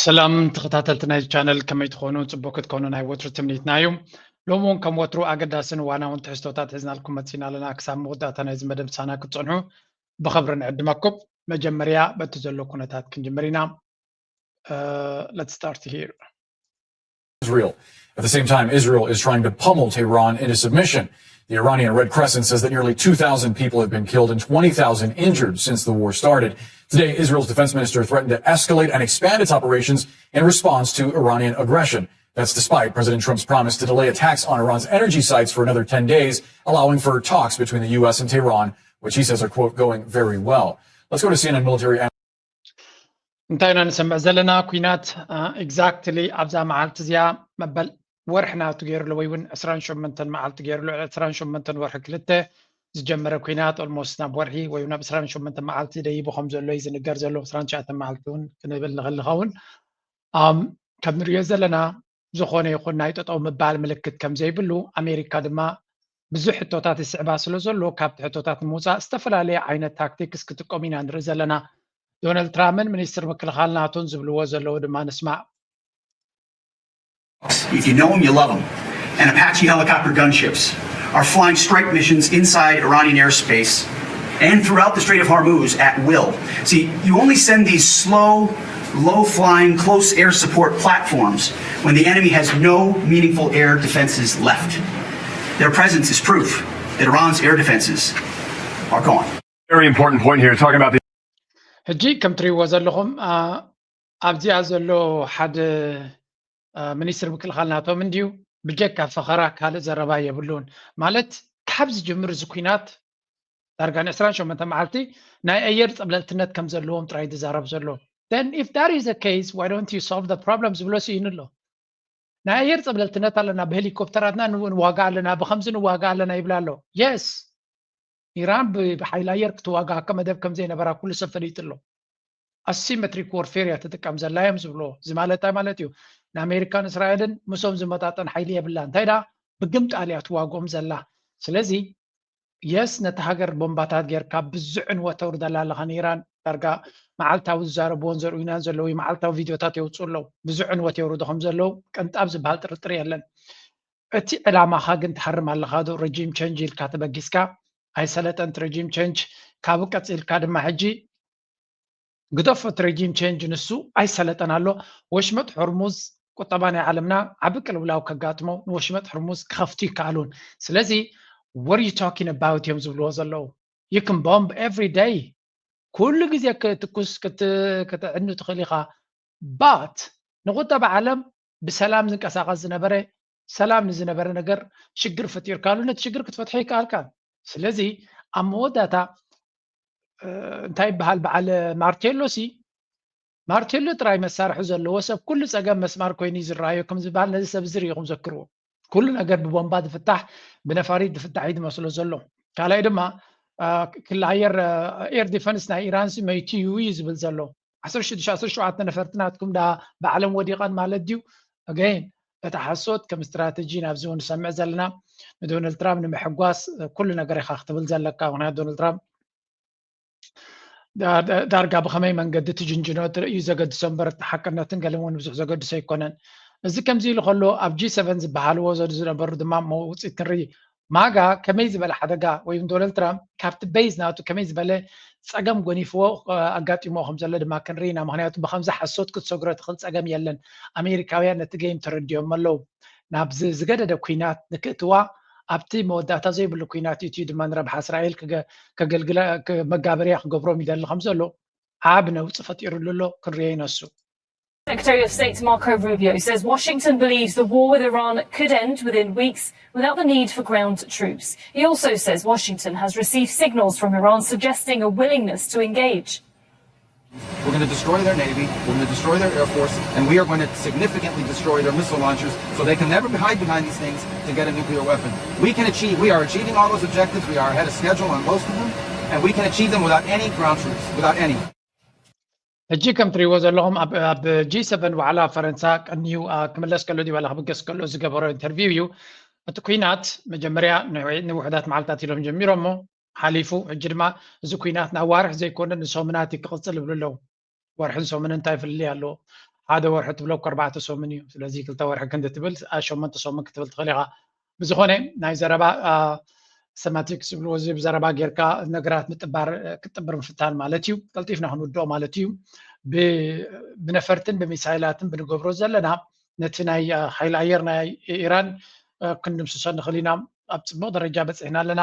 ሰላም ተኸታተልቲ ናይዚ ቻነል፣ ከመይ ትኾኑ? ጽቡቅ ክትኮኑ ናይ ወትሩ ትምኒትና እዩ። ሎሚ እውን ከም ወትሩ ኣገዳስን እዋናውን ትሕዝቶታት ሒዝናልኩም መጺና ኣለና። ክሳብ መወዳእታ ናይዚ መደብ ሳና ክትጸንሑ ብኸብሪ ንዕድመኩም። መጀመርያ በቲ ዘሎ ኩነታት ክንጅምር ኢና። Uh, let's start here. Israel. At the same time, Israel is trying to pummel Tehran into submission. The Iranian Red Crescent says that nearly two thousand people have been killed and twenty thousand injured since the war started. Today, Israel's defense minister threatened to escalate and expand its operations in response to Iranian aggression. That's despite President Trump's promise to delay attacks on Iran's energy sites for another ten days, allowing for talks between the U S and Tehran, which he says are, quote, going very well. Let's go to C N N military analyst. እንታይ ኢና ንሰምዕ ዘለና? ኩናት exactly ኣብዛ መዓልቲ እዚኣ መበል ወርሒ ናቱ ገይሩ ኣሎ፣ ወይ እውን ዕስራን ሸሞንተን መዓልቲ ገይሩ ኣሎ። ዕስራን ሸሞንተን ወርሒ ክልተ ዝጀመረ ኩናት almost ናብ ወርሒ ወይ ናብ ዕስራን ሸሞንተን መዓልቲ ደይቡ ከም ዘሎ እዩ ዝንገር ዘሎ። ዕስራን ትሽዓተን መዓልቲ እውን ክንብል ንኽእል ንኸውን። ከም ንሪኦ ዘለና ዝኾነ ይኹን ናይ ጠጠው ምባል ምልክት ከም ዘይብሉ፣ ኣሜሪካ ድማ ብዙሕ ሕቶታት ይስዕባ ስለ ዘሎ፣ ካብቲ ሕቶታት ንምውፃእ ዝተፈላለየ ዓይነት ታክቲክስ ክጥቀሙ ኢና ንርኢ ዘለና። ዶናልድ ትራምፕን ሚኒስትር ምክልኻል ናቶን ዝብልዎ ዘለዉ ድማ ንስማዕ። If you know them, you love them. And Apache helicopter gunships are flying strike missions inside Iranian airspace and throughout the Strait of Hormuz at will. See, you only send these slow, low flying, close air support platforms when the enemy has no meaningful air defenses left. Their presence is proof that Iran's air defenses are gone. Very important point here. Talking about the ሕጂ ከም ትሪእዎ ዘለኹም ኣብዚኣ ዘሎ ሓደ ሚኒስትር ምክልኻል ናቶም እንድዩ። ብጀካ ፈኸራ ካልእ ዘረባ የብሉን። ማለት ካብ ዝጅምር እዚ ኩናት ዳርጋ ን ዕስራን ሸሞንተ መዓልቲ ናይ ኣየር ጸብለልትነት ከም ዘለዎም ጥራይ ዝዛረብ ዘሎ። Then if that is the case, why don't you solve the problem ዝብሎ ስኢኑ ኣሎ። ናይ ኣየር ጸብለልትነት ኣለና፣ ብሄሊኮፕተራትና ንዋጋ ኣለና፣ ብኸምዚ ንዋጋ ኣለና ይብላ ኣሎ። Yes, ኢራን ብሓይሊ ኣየር ክትዋጋኣካ መደብ ከም ዘይነበራ ኩሉ ሰብ ፈሊጡ ኣሎ። Asymmetric warfare እያ ትጥቀም ዘላ እዮም ዝብሎ። እዚ ማለት እንታይ ማለት እዩ? ንኣሜሪካን እስራኤልን ምስኦም ዝመጣጠን ሓይሊ የብላ። እንታይ ደኣ ብግምጣል እያ ትዋግኦም ዘላ። ስለዚ የስ ነቲ ሃገር ቦምባታት ጌርካ ብዙሕ ዕንወት ተውርደላ ኣለኻ ንኢራን። ዳርጋ መዓልታዊ ዝዛረብዎን ዘርእዩናን ዘለዉ መዓልታዊ ቪድዮታት የውፅኡ ኣለዉ። ብዙሕ ዕንወት የውርዱ ከም ዘለዉ ቅንጣብ ዝበሃል ጥርጥር የለን። እቲ ዕላማኻ ግን ትሃርም ኣለኻ ዶ? ረጂም ቸንጅ ኢልካ ተበጊስካ ኣይሰለጠን። እቲ ረጂም ቸንጅ ካብኡ ቀፂልካ ድማ ሕጂ ግደፎ እቲ ረጂም ቸንጅ ንሱ ኣይሰለጠን ኣሎ። ወሽመጥ ሆርሙዝ ቁጠባ ናይ ዓለምና ዓቢ ቅልውላው ከጋጥሞ ንወሽመጥ ሆርሙዝ ክኸፍቱ ይከኣሉን። ስለዚ what are you talking about እዮም ዝብልዎ ዘለዉ። You can bomb every day ኩሉ ግዜ ክትኩስ ክትዕኑ ትኽእል ኢኻ። But ንቁጠባ ዓለም ብሰላም ዝንቀሳቐስ ዝነበረ ሰላም ንዝነበረ ነገር ሽግር ፈጢርካሉ ነቲ ሽግር ክትፈትሖ ይከኣልካ። ስለዚ ኣብ መወዳእታ እንታይ ይበሃል በዓል ማርቴሎ ሲ ማርቴሎ ጥራይ መሳርሒ ዘለዎ ሰብ ኩሉ ጸገም መስማር ኮይኑ እዩ ዝረኣዮ ከም ዝበሃል ነዚ ሰብ እዚ ርኢኹም ዘክርዎ። ኩሉ ነገር ብቦምባ ዝፍታሕ ብነፋሪት ዝፍታሕ እዩ ዝመስሎ ዘሎ። ካልኣይ ድማ ክሊ ኣየር air defense ናይ ኢራን ሲ መይቱ እዩ እዩ ዝብል ዘሎ። ዓሰርተ ሽዱሽተ ዓሰርተ ሸውዓተ ነፈርቲ ናትኩም ዳ ብዓለም ወዲቐን ማለት ድዩ? Again እቲ ሓሶት ከም ስትራተጂ ናብዚ እውን ንሰምዕ ዘለና ንዶናልድ ትራምፕ ንምሕጓስ ኩሉ ነገር ኢኻ ክትብል ዘለካ። ምክንያቱ ዶናልድ ትራምፕ ዳርጋ ብኸመይ መንገዲ ትጅንጅኖ እዩ ዘገድሶ እምበር እቲ ሓቅነትን ገለን እውን ብዙሕ ዘገድሶ ኣይኮነን። እዚ ከምዚ ኢሉ ከሎ ኣብ ጂ ሰቨን ዝበሃልዎ ዝነበሩ ድማ ውፅኢት ክንርኢ ማጋ ከመይ ዝበለ ሓደጋ ወይ ዶናልድ ትራምፕ ካብቲ ቤዝ ናቱ ከመይ ዝበለ ፀገም ጎኒፍዎ ኣጋጢሞ ከም ዘሎ ድማ ክንርኢ ኢና። ምክንያቱ ብከምዚ ሓሶት ክትሰግሮ ትኽእል ፀገም የለን። ኣሜሪካውያን ነቲ ጌም ተረዲኦም ኣለዉ። ናብዚ ዝገደደ ኩናት ንክእትዋ ኣብቲ መወዳእታ ዘይብሉ ኩናት እዩ ድማ ንረብሓ እስራኤል ከገልግለ መጋበርያ ክገብሮም ይደሊ ከም ዘሎ ዓብ ነውፂ ፈጢሩሉ ኣሎ። ክንሪኦ ይነሱ። Secretary of State Marco Rubio says Washington believes the war with Iran could end within weeks without the need for ground troops. He also says Washington has received signals from Iran suggesting a willingness to engage. We're going to destroy their navy, we're going to destroy their air force, and we are going to significantly destroy their missile launchers so they can never hide behind these things to get a nuclear weapon. We can achieve, we are achieving all those objectives. We are ahead of schedule on most of them, and we can achieve them without any ground troops, without any. ሕጂ ከም ትሪእዎ ዘለኹም ኣብ ጂ ሰቨን ዋዕላ ፈረንሳ ቀንዩ ክምለስ ከሎ ድዩ ዋላ ክብገስ ከሎ ዝገበሮ ኢንተርቪው እዩ። እቲ ኩናት መጀመርያ ንውሕዳት መዓልታት ኢሎም ጀሚሮሞ ሓሊፉ። ሕጂ ድማ እዚ ኩናት ናብ ዋርሕ ዘይኮነ ንሰሙናት እዩ ክቕፅል ይብሉ ኣለዉ። ወርሕን ሰሙንን እንታይ ፍልልይ ኣለዎ? ሓደ ወርሒ ትብሎ እኮ ኣርባዕተ ሰሙን እዩ። ስለዚ ክልተ ወርሒ ክንዲ ትብል፣ አ፣ ሸሞንተ ሰሙን ክትብል ትኽእል ኢኻ። ብዝኾነ ናይ ዘረባ፣ አ፣ ሰማቲክስ ዝብልዎ እዚ ብዘረባ ጌርካ ነገራት ምጥባር፣ እ፣ ክትጥብር ምፍታን ማለት እዩ። ቀልጢፍና ክንውድኦ ማለት እዩ። ብ-፣ ብነፈርትን ብሚሳይላትን ብንገብሮ ዘለና ነቲ ናይ፣ አ፣ ሓይሊ ኣየር ናይ ኢራን፣ እ፣ ክንድምስሶ ንኽእል ኢና። ኣብ ጽቡቕ ደረጃ በጺሕና ኣለና።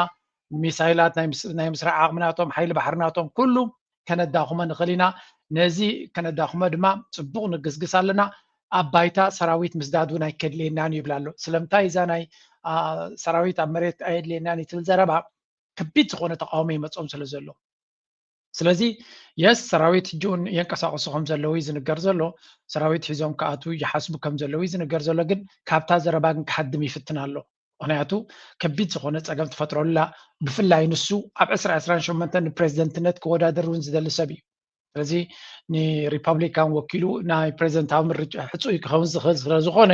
ሚሳይላት ናይ ምስ-፣ ናይ ምስራዕ ዓቕምናቶም፣ ሓይሊ ባሕርናቶም ኩሉ ከነዳኽሞ ንኽእል ኢና። ነዚ ከነዳኽሞ ድማ ጽቡቕ ንግስግስ ኣለና። ኣብ ባይታ ሰራዊት ምስዳድ እውን ኣይከድልየናን እዩ ይብል ኣሎ። ስለምንታይ እዛ ናይ፣ አ፣ ሰራዊት ኣብ መሬት ኣየድልየናን እዩ ትብል ዘረባ ከቢድ ዝኾነ ተቃውሞ ይመጾም ስለ ዘሎ። ስለዚ የስ ሰራዊት ሕጂ እውን የንቀሳቕሱ ከም ዘለዉ እዩ ዝንገር ዘሎ። ሰራዊት ሒዞም ክኣትዉ ይሓስቡ ከም ዘለዉ እዩ ዝንገር ዘሎ። ግን ካብታ ዘረባ ግን ክሃድም ይፍትን ኣሎ። ምኽንያቱ ከቢድ ዝኾነ ጸገም ትፈጥረሉ ኣላ። ብፍላይ ንሱ ኣብ ዕስራ ዕስራን ሸሞንተን ንፕሬዚደንትነት ክወዳደር እውን ዝደሊ ሰብ እዩ። ስለዚ ንሪፐብሊካን ወኪሉ ናይ ፕሬዚደንታዊ ምርጫ ሕጹይ ክኸውን ዝኽእል ስለ ዝኾነ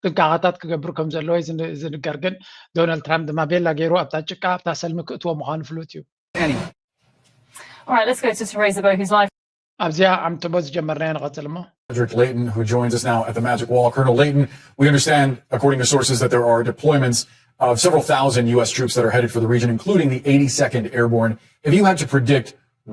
ጥንቃቐታት ክገብር ከም ዘለዎ እዩ ዝን-፣ ዝንገር። ግን ዶናልድ ትራምፕ ድማ ቤላ ገይሩ ኣብታ ጭቃ ኣብታ ሰልሚ ክእትዎ ምዃኑ ፍሉጥ እዩ። Anyway. All right, let's go to Teresa Bow, who's live. ኣብዚኣ ዓምትቦ ዝጀመርናዮ ንቐጽል እሞ። Frederick Leighton, who joins us now at the Magic Wall. Colonel Leighton, we understand, according to sources, that there are deployments of several thousand U S troops that are headed for the region, including the eighty-second Airborne. If you had to predict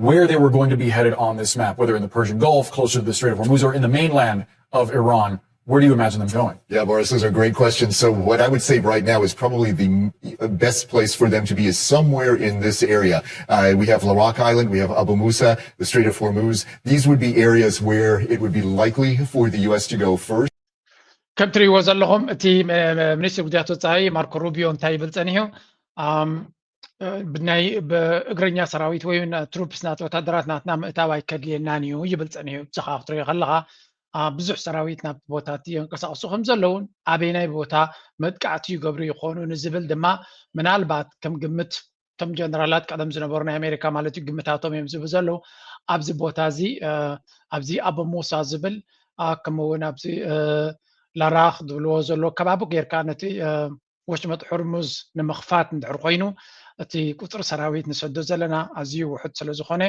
where they were going to be headed on this map, whether in the Persian Gulf, closer to the Strait of Hormuz, or in the mainland of Iran, where do you imagine them going? Yeah, Boris, those are great questions. So, what I would say right now is probably the m- best place for them to be is somewhere in this area. Uh, we have Larak Island, we have Abu Musa, the Strait of Hormuz. These would be areas where it would be likely for the U S to go first. ከም ትርእይዎ ዘለኹም እቲ ም-፣ ም-፣ ሚኒስትር ጉዳያት ወፃኢ ማርኮ ሩቢዮ እንታይ ይብል ፀኒሑ? ኣም፣ እ፣ ብናይ ብእግረኛ ሰራዊት ወይ እውን ትሩፕስ ናት ወታደራት ናትና ምእታው ኣይከድልየናን እዩ ይብል ፀኒሑ። እዚ ከዓ ክትሪኦ ከለኻ፣ አ፣ ብዙሕ ሰራዊት ናብቲ ቦታ እቲ የንቀሳቕሱ ከም ዘለውን ኣበይናይ ቦታ መጥቃዕቲ ይገብሩ ይኾኑ ንዝብል ድማ ምናልባት ከም ግምት እቶም ጀነራላት ቀደም ዝነበሩ ናይ ኣሜሪካ ማለት እዩ ግምታቶም እዮም ዝህቡ ዘለዉ። ኣብዚ ቦታ እዚ፣ እ፣ ኣብዚ ኣበ ሙሳ ዝብል፣ አ፣ ከምኡ እውን ኣብዚ፣ እ፣ ላራኽ ዝብልዎ ዘሎ ከባቢ ጌርካ ነቲ፣ እ፣ ወሽመጥ ሑርሙዝ ንምኽፋት እንድሕር ኮይኑ እቲ ቁፅሪ ሰራዊት ንሰዶ ዘለና ኣዝዩ ውሑድ ስለ ዝኾነ፣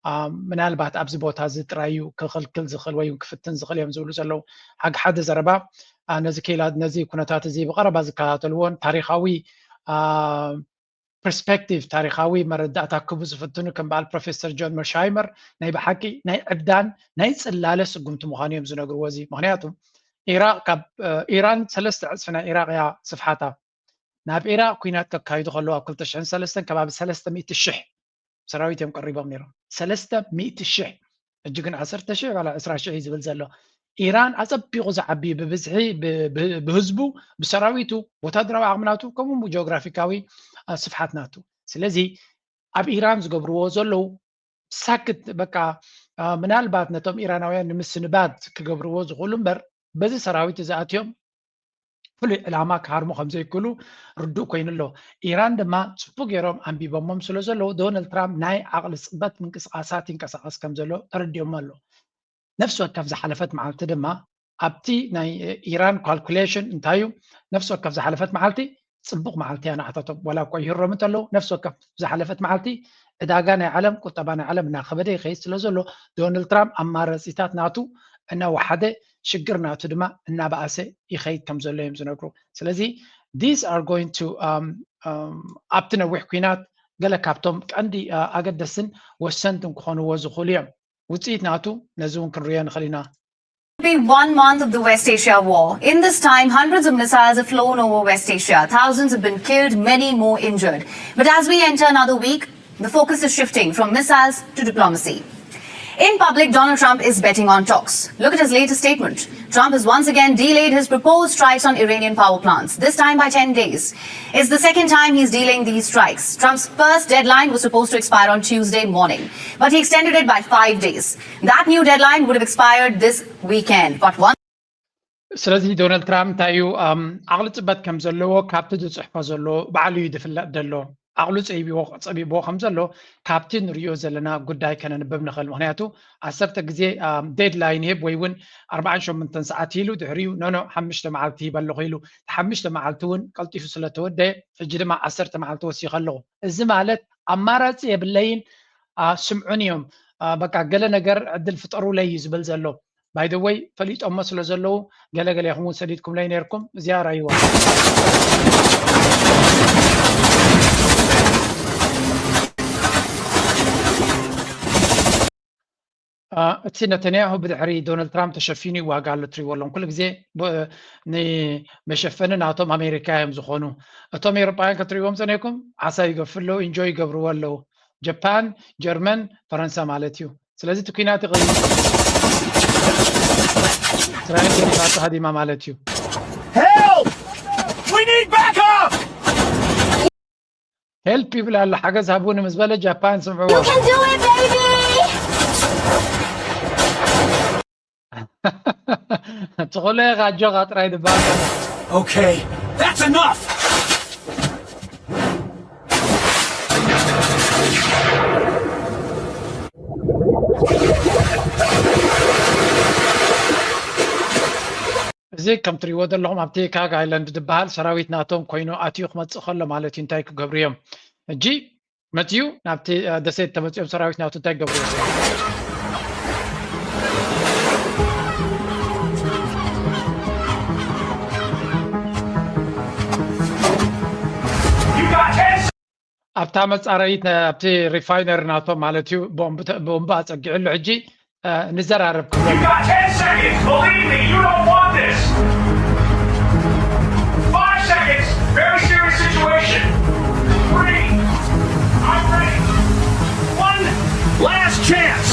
አ፣ ምናልባት ኣብዚ ቦታ እዚ ጥራይ እዩ ክኽልክል ዝኽእል ወይ እውን ክፍትን ዝኽእል እዮም ዝብሉ ዘለዉ። ሓግ ሓደ ዘረባ፣ አ፣ ነዚ ክኢላ ነዚ ኩነታት እዚ ብቐረባ ዝከታተልዎን ታሪኻዊ፣ አ፣ ፐርስፔክቲቭ ታሪኻዊ መረዳእታ ክህቡ ዝፍትኑ ከም በዓል ፕሮፌሰር ጆን መርሻይመር ናይ ብሓቂ ናይ ዕብዳን ናይ ጽላለ ስጉምቲ ምዃኑ እዮም ዝነግርዎ። እዚ ምኽንያቱ ኢራቕ ካብ፣ እ፣ ኢራን ሰለስተ ዕጽፊ ናይ ኢራቕ እያ ስፍሓታ። ናብ ኢራቕ ኲናት ከካይዱ ከለዉ ኣብ ክልተ ሽሕን ሰለስተን ከባቢ ሰለስተ ሚእቲ ሽሕ ሰራዊት እዮም ቀሪቦም ነይሮም። ሰለስተ ሚእቲ ሽሕ፣ ሕጂ ግን ዓሰርተ ሽሕ ዋላ ዕስራ ሽሕ እዩ ዝብል ዘሎ። ኢራን ኣጸቢቑ ዝዓቢ ብብዝሒ ብ-፣ ብ-፣ ብህዝቡ፣ ብሰራዊቱ፣ ብወታደራዊ ዓቕሚ ናቱ፣ ከምኡ እውን ብጂኦግራፊካዊ፣ አ፣ ስፍሓት ናቱ። ስለዚ ኣብ ኢራን ዝገብርዎ ዘለዉ ሳክት በቃ፣ አ፣ ምናልባት ነቶም ኢራናውያን ንምስንባድ ክገብርዎ ዝኽእሉ እምበር በዚ ሰራዊት እዚ ኣትዮም ፍሉይ ዕላማ ክሃርሙ ከም ዘይክእሉ ርዱእ ኮይኑ ኣሎ። ኢራን ድማ ጽቡቕ ገይሮም ኣንቢቦሞም ስለ ዘለዉ ዶናልድ ትራምፕ ናይ ዓቕሊ ጽበት ምንቅስቓሳት ይንቀሳቐስ ከም ዘሎ ተረዲኦሞ ኣሎ። ነፍሲ ወከፍ ዝሓለፈት መዓልቲ ድማ ኣብቲ ናይ ኢራን ካልኩሌሽን እንታይ እዩ? ነፍሲ ወከፍ ዝሓለፈት መዓልቲ ጽቡቕ መዓልቲ እያ ንዓታቶም። ዋላ እኳ ይህረሙ እንተለዉ፣ ነፍሲ ወከፍ ዝሓለፈት መዓልቲ ዕዳጋ ናይ ዓለም፣ ቁጠባ ናይ ዓለም እናኸበደ ይኸይድ ስለ ዘሎ፣ ዶናልድ ትራምፕ ኣማራጺታት ናቱ እናወሓደ፣ ሽግር ናቱ ድማ እናበኣሰ ይኸይድ ከም ዘሎ እዮም ዝነግሩ። ስለዚ these are going to, um, um, ኣብቲ ነዊሕ ኲናት ገለ ካብቶም ቀንዲ፣ አ፣ ኣገደስትን ወሰንትን ክኾንዎ ዝኽእሉ እዮም። ውፅኢት ናቱ ነዚ እውን ክንሪኦ ንኽእል ኢና። Be one month of the West Asia war. In this time, hundreds of missiles have flown over West Asia. Thousands have been killed, many more injured. But as we enter another week, the focus is shifting from missiles to diplomacy. In public, Donald Trump is betting on talks. Look at his latest statement. Trump has once again delayed his proposed strikes on Iranian power plants, this time by ten days. It's the second time he's delaying these strikes. Trump's first deadline was supposed to expire on Tuesday morning, but he extended it by five days. That new deadline would have expired this weekend. But once ስለዚ ዶናልድ ትራምፕ እንታይ እዩ፣ ኣም፣ ዓቕሊ ጽበት ከም ዘለዎ ካብቲ ዝጽሕፎ ዘሎ ባዕሉ እዩ ዝፍለጥ ዘሎ። ዓቕሉ ጸቢብዎ፣ ጸቢብዎ ከም ዘሎ ካብቲ ንሪኦ ዘለና ጉዳይ ከነንብብ ንኽእል። ምኽንያቱ ዓሰርተ ግዜ፣ ኣም፣ ዴድላይን ይህብ ወይ እውን ኣርባዓን ሸሞንተን ሰዓት ኢሉ ድሕሪኡ ኖኖ ሓሙሽተ መዓልቲ ይህብ ኣለኹ ኢሉ። ሓሙሽተ መዓልቲ እውን ቀልጢፉ ስለ ተወደየ ሕጂ ድማ ዓሰርተ መዓልቲ ወሲኸ ኣለኹ። እዚ ማለት ኣማራጺ የብለይን፣ አ፣ ስምዑን እዮም፣ አ፣ በቃ ገለ ነገር ዕድል ፍጠሩለይ እዩ ዝብል ዘሎ። By the way ፈሊጦሞ ስለ ዘለዉ ገለገለ ኢኹም እውን ሰዲድኩምለይ ነርኩም። እዚኣ ራይዋ እቲ ነተንያሁ ብድሕሪ ዶናልድ ትራምፕ ተሸፊኑ ይዋጋ ኣሎ ትሪዎ ኣለኹም። ኩሉ ግዜ ንመሸፈኒ ናቶም ኣሜሪካ እዮም ዝኾኑ። እቶም ኤውሮጳውያን ከትሪዎም ጸኒሕኩም ዓሳ ይገፉ ኣለዉ፣ ኢንጆይ ይገብርዎ ኣለዉ። ጃፓን፣ ጀርመን፣ ፈረንሳ ማለት እዩ። ስለዚ እቲ ኩናት ይቕይር። እስራኤል ገዲፋ ተሃዲማ ማለት እዩ። Help! We need backup! ሄልፕ ይብል ኣሎ። ሓገዝ ሃቡኒ ምስ በለ ጃፓን ስምዕዎ። You can do it, baby! ትኽእሎ ኢኻ ኣጆኻ ጥራይ ድባል። Okay, that's enough! እዚ ከም ትሪእዎ ዘለኹም ኣብቲ ካግ ኣይላንድ ዝበሃል ሰራዊት ናቶም ኮይኑ ኣትዩ ክመፅእ ከሎ ማለት እዩ። እንታይ ክገብሩ እዮም? ሕጂ መፅዩ ናብቲ ደሴት ተመፅኦም ሰራዊት ናቱ እንታይ ክገብሩ እዮም? ኣብታ መፃረይት ኣብቲ ሪፋይነር ናቶም ማለት እዩ ቦምብ ኣፀጊዑ ኣሎ። ሕጂ ንዘራረብ ክብሎ You got ten seconds. Believe me, you don't want this. Five seconds. Very serious situation. Three. I'm ready. One last chance.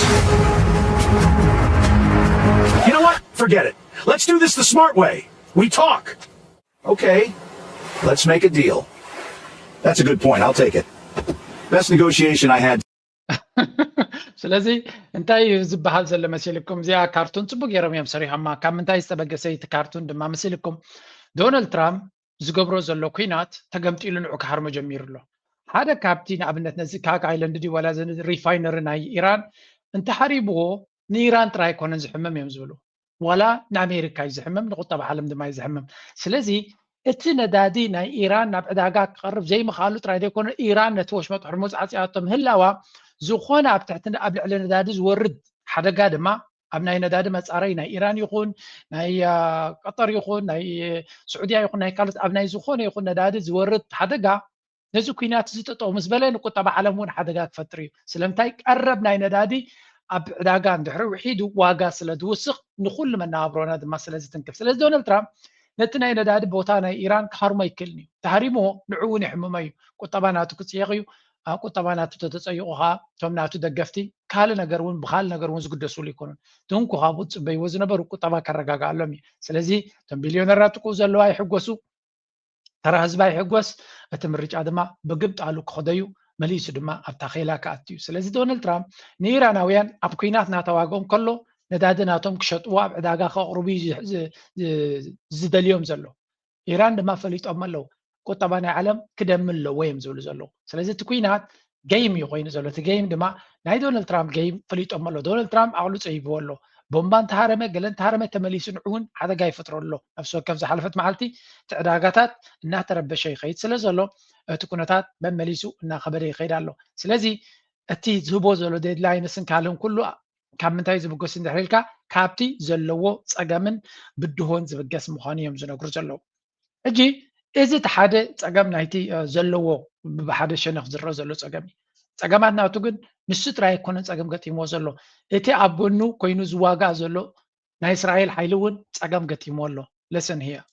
You know what? Forget it. Let's do this the smart way. We talk. Okay. Let's make a deal. That's a good point. I'll take it. Best negotiation I had. ስለዚ እንታይ እዩ ዝበሃል ዘሎ መሲልኩም? እዚኣ ካርቱን ፅቡቅ ገይሮም እዮም ሰሪሖማ። ካብ ምንታይ ዝተበገሰ እቲ ካርቱን ድማ መሲልኩም? ዶናልድ ትራምፕ ዝገብሮ ዘሎ ኩናት ተገምጢሉ ንዑ ክሃርሞ ጀሚሩ ኣሎ። ሓደ ካብቲ ንኣብነት ነዚ ካክ ኣይለንድ ድዩ ዋላ ሪፋይነሪ ናይ ኢራን እንተሓሪብዎ ንኢራን ጥራይ ኣይኮነን ዝሕምም እዮም ዝብሉ። ዋላ ንኣሜሪካ እዩ ዝሕምም፣ ንቁጠባ ዓለም ድማ እዩ ዝሕምም። ስለዚ እቲ ነዳዲ ናይ ኢራን ናብ ዕዳጋ ክቐርብ ዘይምኽኣሉ ጥራይ ዘይኮነ ኢራን ነቲ ወሽመጥ ሕርሙዝ ዓፂያቶ ምህላዋ ዝኾነ ኣብ ትሕቲ ኣብ ልዕሊ ነዳዲ ዝወርድ ሓደጋ ድማ ኣብ ናይ ነዳዲ መፃረይ ናይ ኢራን ይኹን ናይ ቀጠር ይኹን ናይ ስዑድያ ይኹን ናይ ካልኦት ኣብ ናይ ዝኾነ ይኹን ነዳዲ ዝወርድ ሓደጋ ነዚ ኩናት እዚ ጠጠው ምስ በለ ንቁጠባ ዓለም እውን ሓደጋ ክፈጥር እዩ። ስለምንታይ ቀረብ ናይ ነዳዲ ኣብ ዕዳጋ እንድሕሪ ውሒዱ ዋጋ ስለ ዝውስኽ ንኩሉ መነባብሮና ድማ ስለ ዝትንክፍ። ስለዚ ዶናልድ ትራምፕ ነቲ ናይ ነዳዲ ቦታ ናይ ኢራን ክሃርሞ ኣይክእልን እዩ። ተሃሪምዎ ንዑ እውን ይሕምሞ እዩ። ቁጠባ ናቱ ክፅየቕ እዩ። ኣብ ቁጠባ ናቱ ተተፀይቑ ከዓ እቶም ናቱ ደገፍቲ ካልእ ነገር እውን ብካልእ ነገር እውን ዝግደስሉ ኣይኮኑን። ትንኩ ካብኡ ዝፅበይዎ ዝነበሩ ቁጠባ ከረጋግኣሎም እዩ። ስለዚ እቶም ቢልዮነራት ጥቅኡ ዘለዋ ይሕጎሱ። ተራ ህዝቢ ኣይሕጎስ፣ እቲ ምርጫ ድማ ብግብጣሉ ክኸደዩ መሊሱ ድማ ኣብታ ኼላ ክኣትዩ። ስለዚ ዶናልድ ትራምፕ ንኢራናውያን ኣብ ኩናት እናተዋግኦም ከሎ ነዳዲ ናቶም ክሸጥዎ ኣብ ዕዳጋ ከቕርቡ ዝደልዮም ዘሎ። ኢራን ድማ ፈሊጦም ኣለዉ ቁጠባ ናይ ዓለም ክደሚ ኣለዎ እዮም ዝብሉ ዘለዉ። ስለዚ እቲ ኩናት ገይም እዩ ኮይኑ ዘሎ። እቲ ገይም ድማ ናይ ዶናልድ ትራምፕ ገይም ፈሊጦም ኣሎ። ዶናልድ ትራምፕ ዓቕሉ ፀቢብዎ ኣሎ። ቦምባ እንተሃረመ ገለ እንተሃረመ ተመሊሱ ንዑ እውን ሓደጋ ይፈጥሮ ኣሎ። ነፍሲ ወከፍ ዝሓለፈት መዓልቲ እቲ ዕዳጋታት እናተረበሸ ይኸይድ ስለ ዘሎ እቲ ኩነታት መመሊሱ እናኸበደ ይኸይድ ኣሎ። ስለዚ እቲ ዝህቦ ዘሎ ዴድላይንስን ካልእን ኩሉ ካብ ምንታይ ዝብገስ እንድሕር ኢልካ ካብቲ ዘለዎ ፀገምን ብድሆን ዝብገስ ምዃኑ እዮም ዝነግሩ ዘለዉ። ሕጂ እዚ እቲ ሓደ ፀገም ናይቲ ዘለዎ ብሓደ ሸነኽ ዝረአ ዘሎ ፀገም እዩ። ፀገማት ናቱ ግን ንሱ ጥራይ ኣይኮነን ፀገም ገጢምዎ ዘሎ፣ እቲ ኣብ ጎኑ ኮይኑ ዝዋጋእ ዘሎ ናይ እስራኤል ሓይሊ እውን ፀገም ገጢምዎ ኣሎ። Listen here.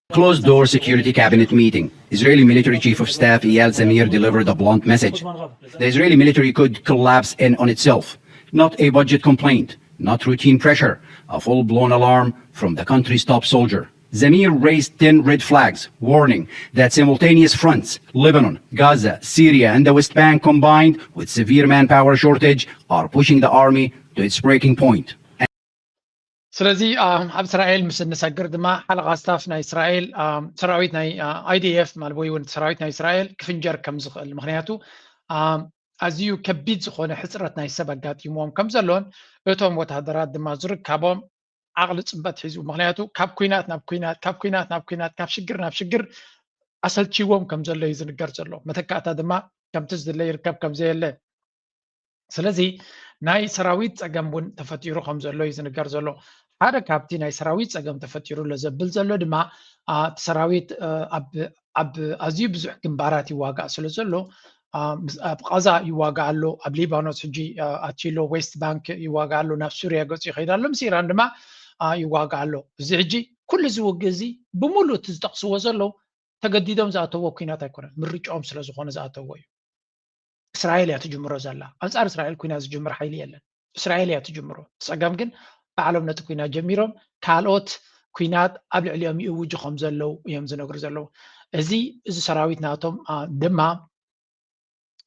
Closed door security cabinet meeting. Israeli military chief of staff Eyal Zamir delivered a blunt message. The Israeli military could collapse in on itself. Not a budget complaint, not routine pressure, a full blown alarm from the country's top soldier. Zamir raised ten red flags, warning that simultaneous fronts, Lebanon, Gaza, Syria, and the West Bank combined with severe manpower shortage, are pushing the army to its breaking point. ስለዚ ኣብ እስራኤል ምስ እንሰግር ድማ ሓለቓ ስታፍ ናይ እስራኤል ሰራዊት ናይ ኣይዲኤፍ ማለት ወይ እውን ሰራዊት ናይ እስራኤል ክፍንጀር ከም ዝኽእል ምክንያቱ ኣዝዩ ከቢድ ዝኾነ ሕፅረት ናይ ሰብ ኣጋጢምዎም ከም ዘሎን እቶም ወታደራት ድማ ዝርከቦም ዓቕሊ ፅበት ሒዙ ምክንያቱ ካብ ኩናት ናብ ኩናት ካብ ኩናት ናብ ኩናት ካብ ሽግር ናብ ሽግር ኣሰልችዎም ከም ዘሎ እዩ ዝንገር ዘሎ። መተካእታ ድማ ከምቲ ዝድለ ይርከብ ከም ዘየለ ስለዚ ናይ ሰራዊት ፀገም እውን ተፈጢሩ ከም ዘሎ እዩ ዝንገር ዘሎ። ሓደ ካብቲ ናይ ሰራዊት ፀገም ተፈጢሩ ኣሎ ዘብል ዘሎ ድማ እቲ ሰራዊት ኣብ ኣዝዩ ብዙሕ ግንባራት ይዋጋእ ስለ ዘሎ ኣብ ቃዛ ይዋጋእ ኣሎ፣ ኣብ ሊባኖስ ሕጂ ኣትዩ ኣሎ፣ ዌስት ባንክ ይዋጋእ ኣሎ፣ ናብ ሱርያ ገፁ ይኸይድ ኣሎ፣ ምስ ኢራን ድማ ይዋጋእ ኣሎ። እዚ ሕጂ ኩሉ እዚ ውግእ እዚ ብምሉእ እቲ ዝጠቕስዎ ዘለዉ ተገዲዶም ዝኣተዎ ኩናት ኣይኮነን፣ ምርጫኦም ስለ ዝኾነ ዝኣተዎ እዩ። እስራኤል እያ ትጅምሮ ዘላ። ኣንጻር እስራኤል ኩናት ዝጅምር ሓይሊ የለን። እስራኤል እያ ትጅምሮ። ጸገም ግን ባዕሎም ነቲ ኩናት ጀሚሮም ካልኦት ኩናት ኣብ ልዕሊኦም ይእውጁ ከም ዘለዉ እዮም ዝነግሩ ዘለዉ። እዚ እዚ ሰራዊት ናቶም ድማ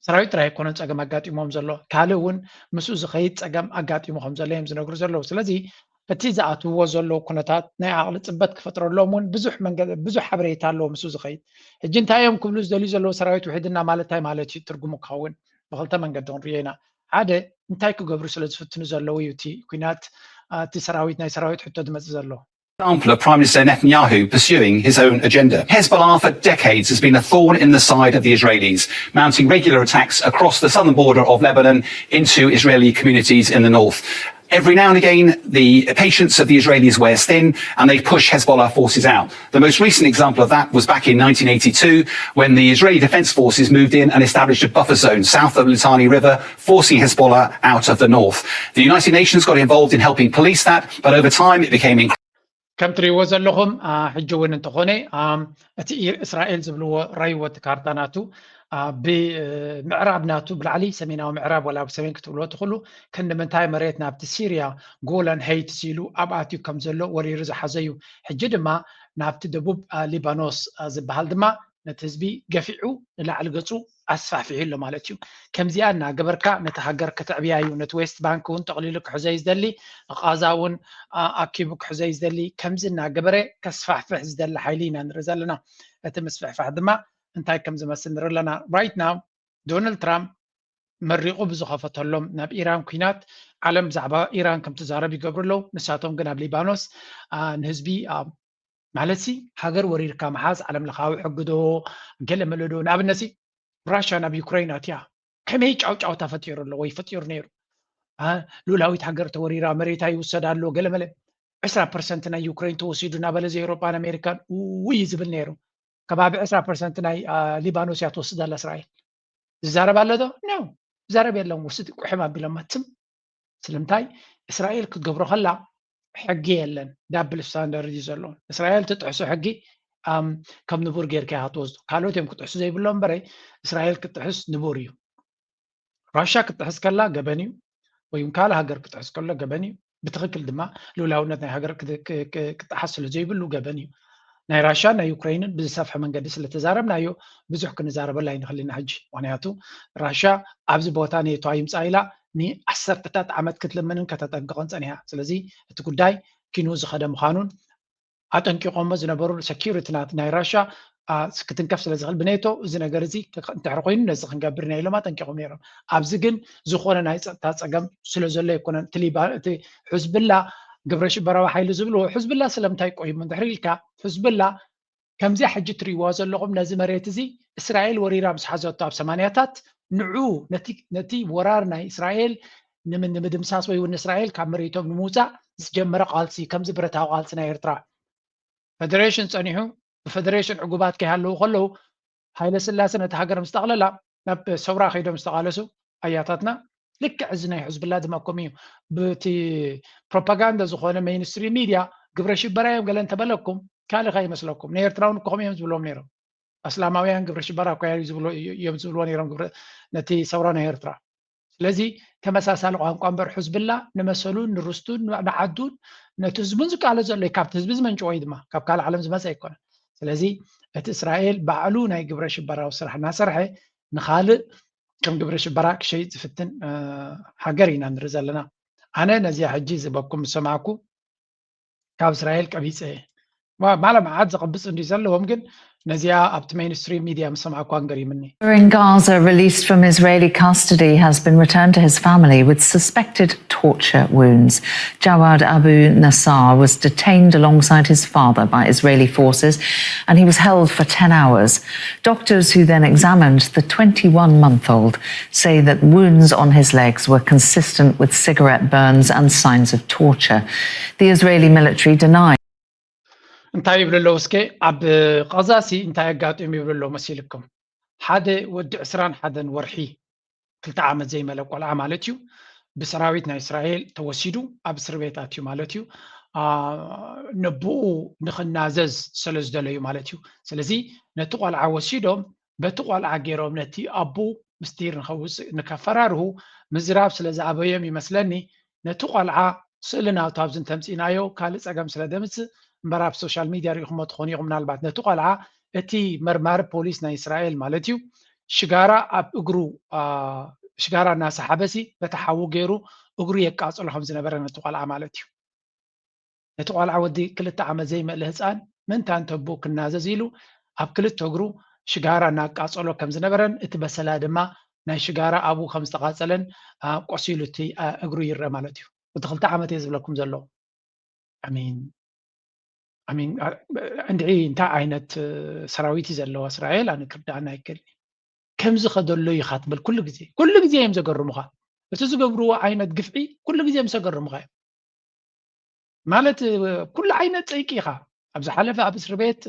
ሰራዊት ጥራይ ኣይኮነን ጸገም ኣጋጢሞም ዘሎ፣ ካልእ እውን ምስኡ ዝኸይድ ጸገም ኣጋጢሙ ከም ዘሎ እዮም ዝነግሩ ዘለዉ። ስለዚ እቲ ዝኣትውዎ ዘለዉ ኩነታት ናይ ዓቕሊ ጽበት ክፈጥረሎም እውን ብዙሕ መንገ ብዙሕ ሓበሬታ ኣለዎ ምስኡ ዝኸይድ። ሕጂ እንታይ እዮም ክብሉ ዝደልዩ ዘለዉ ሰራዊት ውሒድና ማለት እንታይ ማለት እዩ ትርጉሙ ክኸውን? ብኽልተ መንገዲ ክንርእዮ ኢና። ሓደ እንታይ ክገብሩ ስለ ዝፍትኑ ዘለዉ እዩ እቲ ኩናት እቲ ሰራዊት ናይ ሰራዊት ሕቶ ዝመጽእ ዘሎ። example of Prime Minister Netanyahu pursuing his own agenda. Hezbollah for decades has been a thorn in the side of the Israelis, mounting regular attacks across the southern border of Lebanon into Israeli communities in the north. Every now and again, the patience of the Israelis wears thin and they push Hezbollah forces out. The most recent example of that was back in nineteen eighty-two when the Israeli Defense Forces moved in and established a buffer zone south of the Litani River, forcing Hezbollah out of the north. The United Nations got involved in helping police that, but over time it became increasingly ከም ትሪእዎ ዘለኹም ሕጂ እውን እንተኾነ እቲ እስራኤል ዝብልዎ ራይዎ እቲ ካርታ ናቱ ብምዕራብ ናቱ ብላዕሊ ሰሜናዊ ምዕራብ ወላ ብሰሜን ክትብልዎ ትኽእሉ ክንዲ ምንታይ መሬት ናብቲ ሲርያ ጎላን ሀይትስ ኢሉ ኣብ ኣትዩ ከም ዘሎ ወሪሩ ዝሓዘ እዩ። ሕጂ ድማ ናብቲ ደቡብ ሊባኖስ ዝበሃል ድማ ነቲ ህዝቢ ገፊዑ ንላዕሊ ገፁ ኣስፋሕፊሑ ኣሎ ማለት እዩ። ከምዚኣ እናገበርካ ነቲ ሃገር ከተዕብያ እዩ። ነቲ ዌስት ባንክ እውን ጠቕሊሉ ክሕዞ እዩ ዝደሊ፣ ቓዛ እውን ኣኪቡ ክሕዞ እዩ ዝደሊ። ከምዚ እናገበረ ከስፋሕፍሕ ዝደሊ ሓይሊ ኢና ንርኢ ዘለና። እቲ ምስፍሕፋሕ ድማ እንታይ ከም ዝመስል ንርኢ ኣለና። Right now ዶናልድ ትራምፕ መሪቑ ብዝኸፈተሎም ናብ ኢራን ኲናት ዓለም ብዛዕባ ኢራን ከም ትዛረብ ይገብሩ ኣለዉ። ንሳቶም ግን ኣብ ሊባኖስ ንህዝቢ ማለትሲ ሃገር ወሪርካ ምሓዝ ዓለም ለኻዊ ሕጊ ዶ ገለ መለ ዶ? ንኣብነትሲ ራሽያ ናብ ዩክረይን ኣትያ ከመይ ጫውጫውታ ፈጢሩ ኣሎ ወይ ፈጢሩ ነይሩ? ልኡላዊት ሃገር ተወሪራ መሬታ ይውሰድ ኣሎ ገለ መለ ዕስራ ፐርሰንት ናይ ዩክረይን ተወሲዱ እናበለ እዚ ኤውሮጳን ኣሜሪካን ውይ ዝብል ነይሩ። ከባቢ ዕስራ ፐርሰንት ናይ ሊባኖስ እያ ትወስድ ኣላ እስራኤል። ዝዛረብ ኣሎ ዶ? ኖ፣ ዝዛረብ የለን። ውስድ ቁሕም ኣቢሎም ኣትም ስለምንታይ እስራኤል ክትገብሮ ከላ ሕጊ የለን። ዳብል ስታንዳርድ እዩ ዘሎ። እስራኤል ትጥሕሶ ሕጊ ከም ንቡር ጌርካ ኢኻ ትወስዶ። ካልኦት እዮም ክጥሕሱ ዘይብሎም እምበረ እስራኤል ክትጥሕስ ንቡር እዩ። ራሻ ክትጥሕስ ከላ ገበን እዩ፣ ወይ ካልእ ሃገር ክትጥሕስ ከሎ ገበን እዩ። ብትኽክል ድማ ልኡላውነት ናይ ሃገር ክጥሓስ ስለ ዘይብሉ ገበን እዩ። ናይ ራሻን ናይ ዩክረይንን ብዝሰፍሐ መንገዲ ስለ ተዛረብናዮ ብዙሕ ክንዛረበሉ ኣይንኽእልን ኢና ሕጂ። ምኽንያቱ ራሻ ኣብዚ ቦታ ኔቶ ኣይምጻእ ኢላ ንዓሰርተታት ዓመት ክትልምንን ከተጠንቅቕን ጸኒሓ። ስለዚ እቲ ጉዳይ ኪኑ ዝኸደ ምዃኑን ኣጠንቂቖሞ ዝነበሩ ሰኪሪቲ ናይ ራሻ ክትንከፍ ስለ ዝኽእል ብኔቶ እዚ ነገር እዚ እንድሕር ኮይኑ ነዚ ክንገብር ኢና ኢሎም ኣጠንቂቖም ነይሮም። ኣብዚ ግን ዝኾነ ናይ ፀጥታ ፀገም ስለ ዘሎ ኣይኮነን። እቲ ሕዝብላ ግብረ ሽበራዊ ሓይሊ ዝብልዎ ሕዝብላ ስለምንታይ ቆይሙ እንድሕር ኢልካ ሕዝብላ ከምዚኣ ሕጂ ትሪእዋ ዘለኹም ነዚ መሬት እዚ እስራኤል ወሪራ ምስ ሓዘቶ ኣብ ሰማንያታት ንዑ ነቲ ወራር ናይ እስራኤል ንምድምሳስ ወይ እውን እስራኤል ካብ መሬቶም ንምውፃእ ዝጀመረ ቃልሲ ከምዚ ብረታዊ ቃልሲ ናይ ኤርትራ ፈደሬሽን ፀኒሑ ብፈደሬሽን ዕጉባት ከይሃለዉ ከለዉ ሃይለ ስላሴ ነቲ ሃገር ምስ ጠቕለላ ናብ ሰውራ ከይዶም ዝተቓለሱ ኣያታትና ልክዕ እዚ ናይ ሕዝብላ ድማ ከምኡ እዩ። ብቲ ፕሮፓጋንዳ ዝኾነ ሜይንስትሪም ሚድያ ግብረ ሽበራ እዮም ገለ እንተበለኩም ካልእ ከይመስለኩም ንኤርትራውን ከምኡ እዮም ዝብሎም ነይሮም። ኣስላማውያን ግብረ ሽበራ እኮ እዮም ዝብልዎ ነይሮም ነቲ ሰውራ ናይ ኤርትራ። ስለዚ ተመሳሳሊ ቋንቋ እምበር ሕዝብላ ንመሰሉን ንርስቱን ንዓዱን ነቲ ህዝቡን ዝቃለስ ዘሎ እዩ። ካብቲ ህዝቢ ዝመንጭዎ እዩ ድማ ካብ ካልእ ዓለም ዝመፀ ኣይኮነን። ስለዚ እቲ እስራኤል ባዕሉ ናይ ግብረ ሽበራዊ ስራሕ እናሰርሐ ንኻልእ ከም ግብረ ሽበራ ክሸይጥ ዝፍትን ሃገር ኢና ንርኢ ዘለና። ኣነ ነዚኣ ሕጂ ዝበኩም ዝሰማዕኩ ካብ እስራኤል ቀቢፀ እየ። ማለ መዓት ዘቐብፅ እንዲ ዘለዎም ግን ነዚኣ ኣብቲ mainstream media ምስ ሰማዕኳን ገሪምኒ። In Gaza, released from Israeli custody, has been returned to his family with suspected torture wounds. Jawad Abu Nassar was detained alongside his father by Israeli forces, and he was held for ten hours. Doctors who then examined the twenty-one-month-old say that wounds on his legs were consistent with cigarette burns and signs of torture. The Israeli military denied. እንታይ ይብሉ ኣለዉ እስከ? ኣብ ቃዛሲ እንታይ ኣጋጢሙ ይብሉ ኣለዉ መሲልኩም? ሓደ ወዲ ዕስራን ሓደን ወርሒ፣ ክልተ ዓመት ዘይመለ ቆልዓ ማለት እዩ፣ ብሰራዊት ናይ እስራኤል ተወሲዱ ኣብ እስር ቤት ኣትዩ ማለት እዩ። ነብኡ ንክናዘዝ ስለ ዝደለዩ ማለት እዩ። ስለዚ ነቲ ቆልዓ ወሲዶም በቲ ቆልዓ ገይሮም ነቲ ኣቦ ምስጢር ንከውፅእ ንከፈራርሁ ምዝራብ ስለ ዝኣበዮም ይመስለኒ። ነቲ ቆልዓ ስእሊ ናቱ ኣብዚ እንተምፂእናዮ ካልእ ፀገም ስለ ደምፅእ እምበር ኣብ social media ሪኢኹሞ ትኾኑ ኢኹም። ምናልባት ነቲ ቆልዓ እቲ መርማሪ ፖሊስ ናይ እስራኤል ማለት እዩ ሽጋራ ኣብ እግሩ ሽጋራ እናሰሓበሲ በቲ ሓዊ ገይሩ እግሩ የቃፅሎ ከም ዝነበረ ነቲ ቆልዓ ማለት እዩ። ነቲ ቆልዓ ወዲ ክልተ ዓመት ዘይመልእ ህፃን ምእንታ እንተቦ ክናዘዝ ኢሉ ኣብ ክልተ እግሩ ሽጋራ እናቃፀሎ ከም ዝነበረን እቲ በሰላ ድማ ናይ ሽጋራ ኣብኡ ከም ዝተቃፀለን ቆሲሉ እቲ እግሩ ይረአ ማለት እዩ። ወዲ ክልተ ዓመት እየ ዝብለኩም ዘሎ። ኣሚን ኣሚን እንድዒ እንታይ ዓይነት ሰራዊት እዩ ዘለዋ እስራኤል ኣነ ክርዳኣና ኣይክእልን። ከምዚ ከደሎ ኢኻ ትብል ኩሉ ግዜ ኩሉ ግዜ እዮም ዘገርሙኻ። እቲ ዝገብርዎ ዓይነት ግፍዒ ኩሉ ግዜ እዮም ዘገርሙኻ እዮም። ማለት ኩሉ ዓይነት ጸይቂ ኢኻ። ኣብ ዝሓለፈ ኣብ እስር ቤት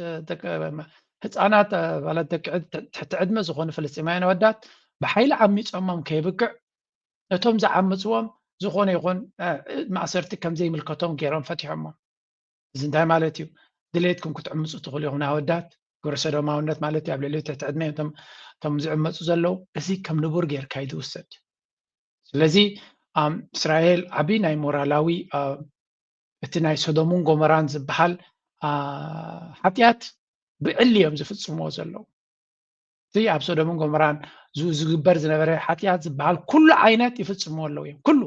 ህፃናት ማለት ደቂ ትሕቲ ዕድመ ዝኾኑ ፍልስጤማውያን ኣወዳት ብሓይሊ ዓሚፆሞም ከይብቅዕ ነቶም ዝዓምፅዎም ዝኾነ ይኹን ማእሰርቲ ከም ዘይምልከቶም ገይሮም ፈቲሖሞም። እዚ እንታይ ማለት እዩ? ድሌትኩም ክትዕምፁ ትኽእሉ ኢኹም። ናይ ኣወዳት ግብረ ሰዶማውነት ማለት እዩ። ኣብ ልዕሊ ትሕቲ ዕድመ እዮም እቶም ዝዕመፁ ዘለዉ። እዚ ከም ንቡር ጌርካ እዩ ዝውሰድ። ስለዚ እስራኤል ዓብዪ ናይ ሞራላዊ እቲ ናይ ሶዶምን ጎመራን ዝበሃል ሓጢኣት ብዕሊ እዮም ዝፍፅምዎ ዘለዉ። እቲ ኣብ ሶዶምን ጎመራን ዝግበር ዝነበረ ሓጢኣት ዝበሃል ኩሉ ዓይነት ይፍፅምዎ ኣለዉ እዮም። ኩሉ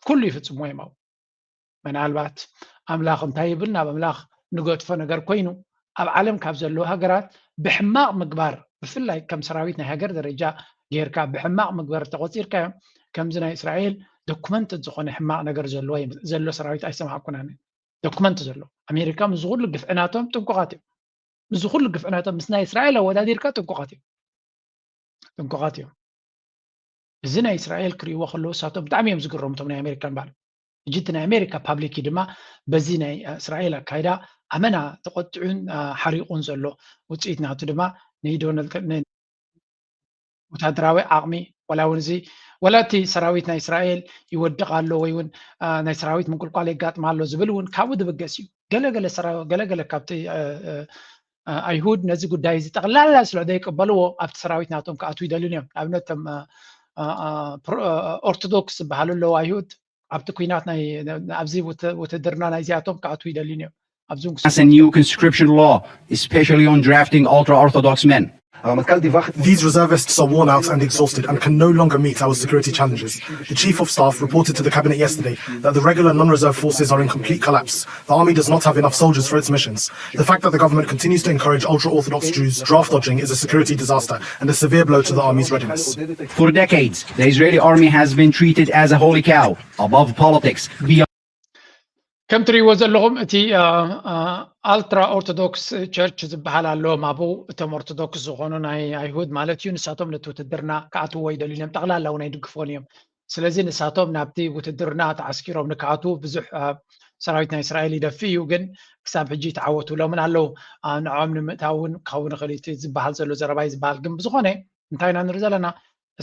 ኩሉ ይፍፅምዎ እዮም። ኣብኡ ምናልባት ኣምላኽ እንታይ ይብል ናብ ኣምላኽ ንገድፎ ነገር ኮይኑ ኣብ ዓለም ካብ ዘለዉ ሃገራት ብሕማቕ ምግባር ብፍላይ ከም ሰራዊት ናይ ሃገር ደረጃ ጌርካ ብሕማቕ ምግባር ተቆፂርካዮም ከምዚ ናይ እስራኤል ዶኩመንት ዝኾነ ሕማቕ ነገር ዘሎ ሰራዊት ኣይሰማዕኩናን። ዶኩመንት ዘሎ ኣሜሪካ ምስ ዝኩሉ ግፍዕናቶም ጥንቁቓት እዮም። ምስ ዝኩሉ ግፍዕናቶም ምስ ናይ እስራኤል ኣወዳዲርካ ጥንቁቓት እዮም። ጥንቁቓት እዮም። እዚ ናይ እስራኤል ክርእይዎ ከለዉ እሳቶም ብጣዕሚ እዮም ዝግረሙ እቶም ናይ ኣሜሪካን በዓል ሕጂ እቲ ናይ ኣሜሪካ ፓብሊክ ድማ በዚ ናይ እስራኤል ኣካይዳ ኣመና ተቆጢዑን ሓሪቑን ዘሎ ውፅኢት ናቱ ድማ ንዶናልድ ወታደራዊ ዓቕሚ ወላ እውን እዚ ወላ እቲ ሰራዊት ናይ እስራኤል ይወድቕ ኣሎ ወይ እውን ናይ ሰራዊት ምንቁልቋል የጋጥም ኣሎ ዝብል እውን ካብኡ ዝብገስ እዩ። ገለገለ ገለገለ ካብቲ ኣይሁድ ነዚ ጉዳይ እዚ ጠቕላላ ስለ ዘይቅበልዎ ኣብቲ ሰራዊት ናቶም ክኣትዉ ይደልዩን እዮም። ንኣብነት ቶም ኦርቶዶክስ ዝበሃሉ ኣለዉ ኣይሁድ ኣብቲ ኩናት ኣብዚ ውትድርና ናይዚኣቶም ክኣትዉ ይደልዩን እዮም። ኣብዚ As a new conscription law, especially on drafting ultra-Orthodox men. These reservists are worn out and exhausted and can no longer meet our security challenges. The Chief of Staff reported to the Cabinet yesterday that the regular non-reserve forces are in complete collapse. The army does not have enough soldiers for its missions. The fact that the government continues to encourage ultra-Orthodox Jews draft dodging is a security disaster and a severe blow to the army's readiness. For decades, the Israeli army has been treated as a holy cow, above politics, beyond ከም ትርእይዎ ዘለኹም እቲ ኣልትራ ኦርቶዶክስ ቸርች ዝበሃል ኣለዎም ኣብኡ እቶም ኦርቶዶክስ ዝኾኑ ናይ ኣይሁድ ማለት እዩ። ንሳቶም ነቲ ውትድርና ክኣትዎ ይደልዩ እዮም። ጠቕላላ እውን ኣይድግፎን እዮም። ስለዚ ንሳቶም ናብቲ ውትድርና ተዓስኪሮም ንክኣትዉ ብዙሕ ሰራዊት ናይ እስራኤል ይደፊ እዩ። ግን ክሳብ ሕጂ ተዓወትብሎምን ኣለዉ። ንዕኦም ንምእታው እውን ክኸውን ይኽእል እቲ ዝበሃል ዘሎ ዘረባ እዩ ዝበሃል። ግን ብዝኾነ እንታይ ኢና ንርኢ ዘለና?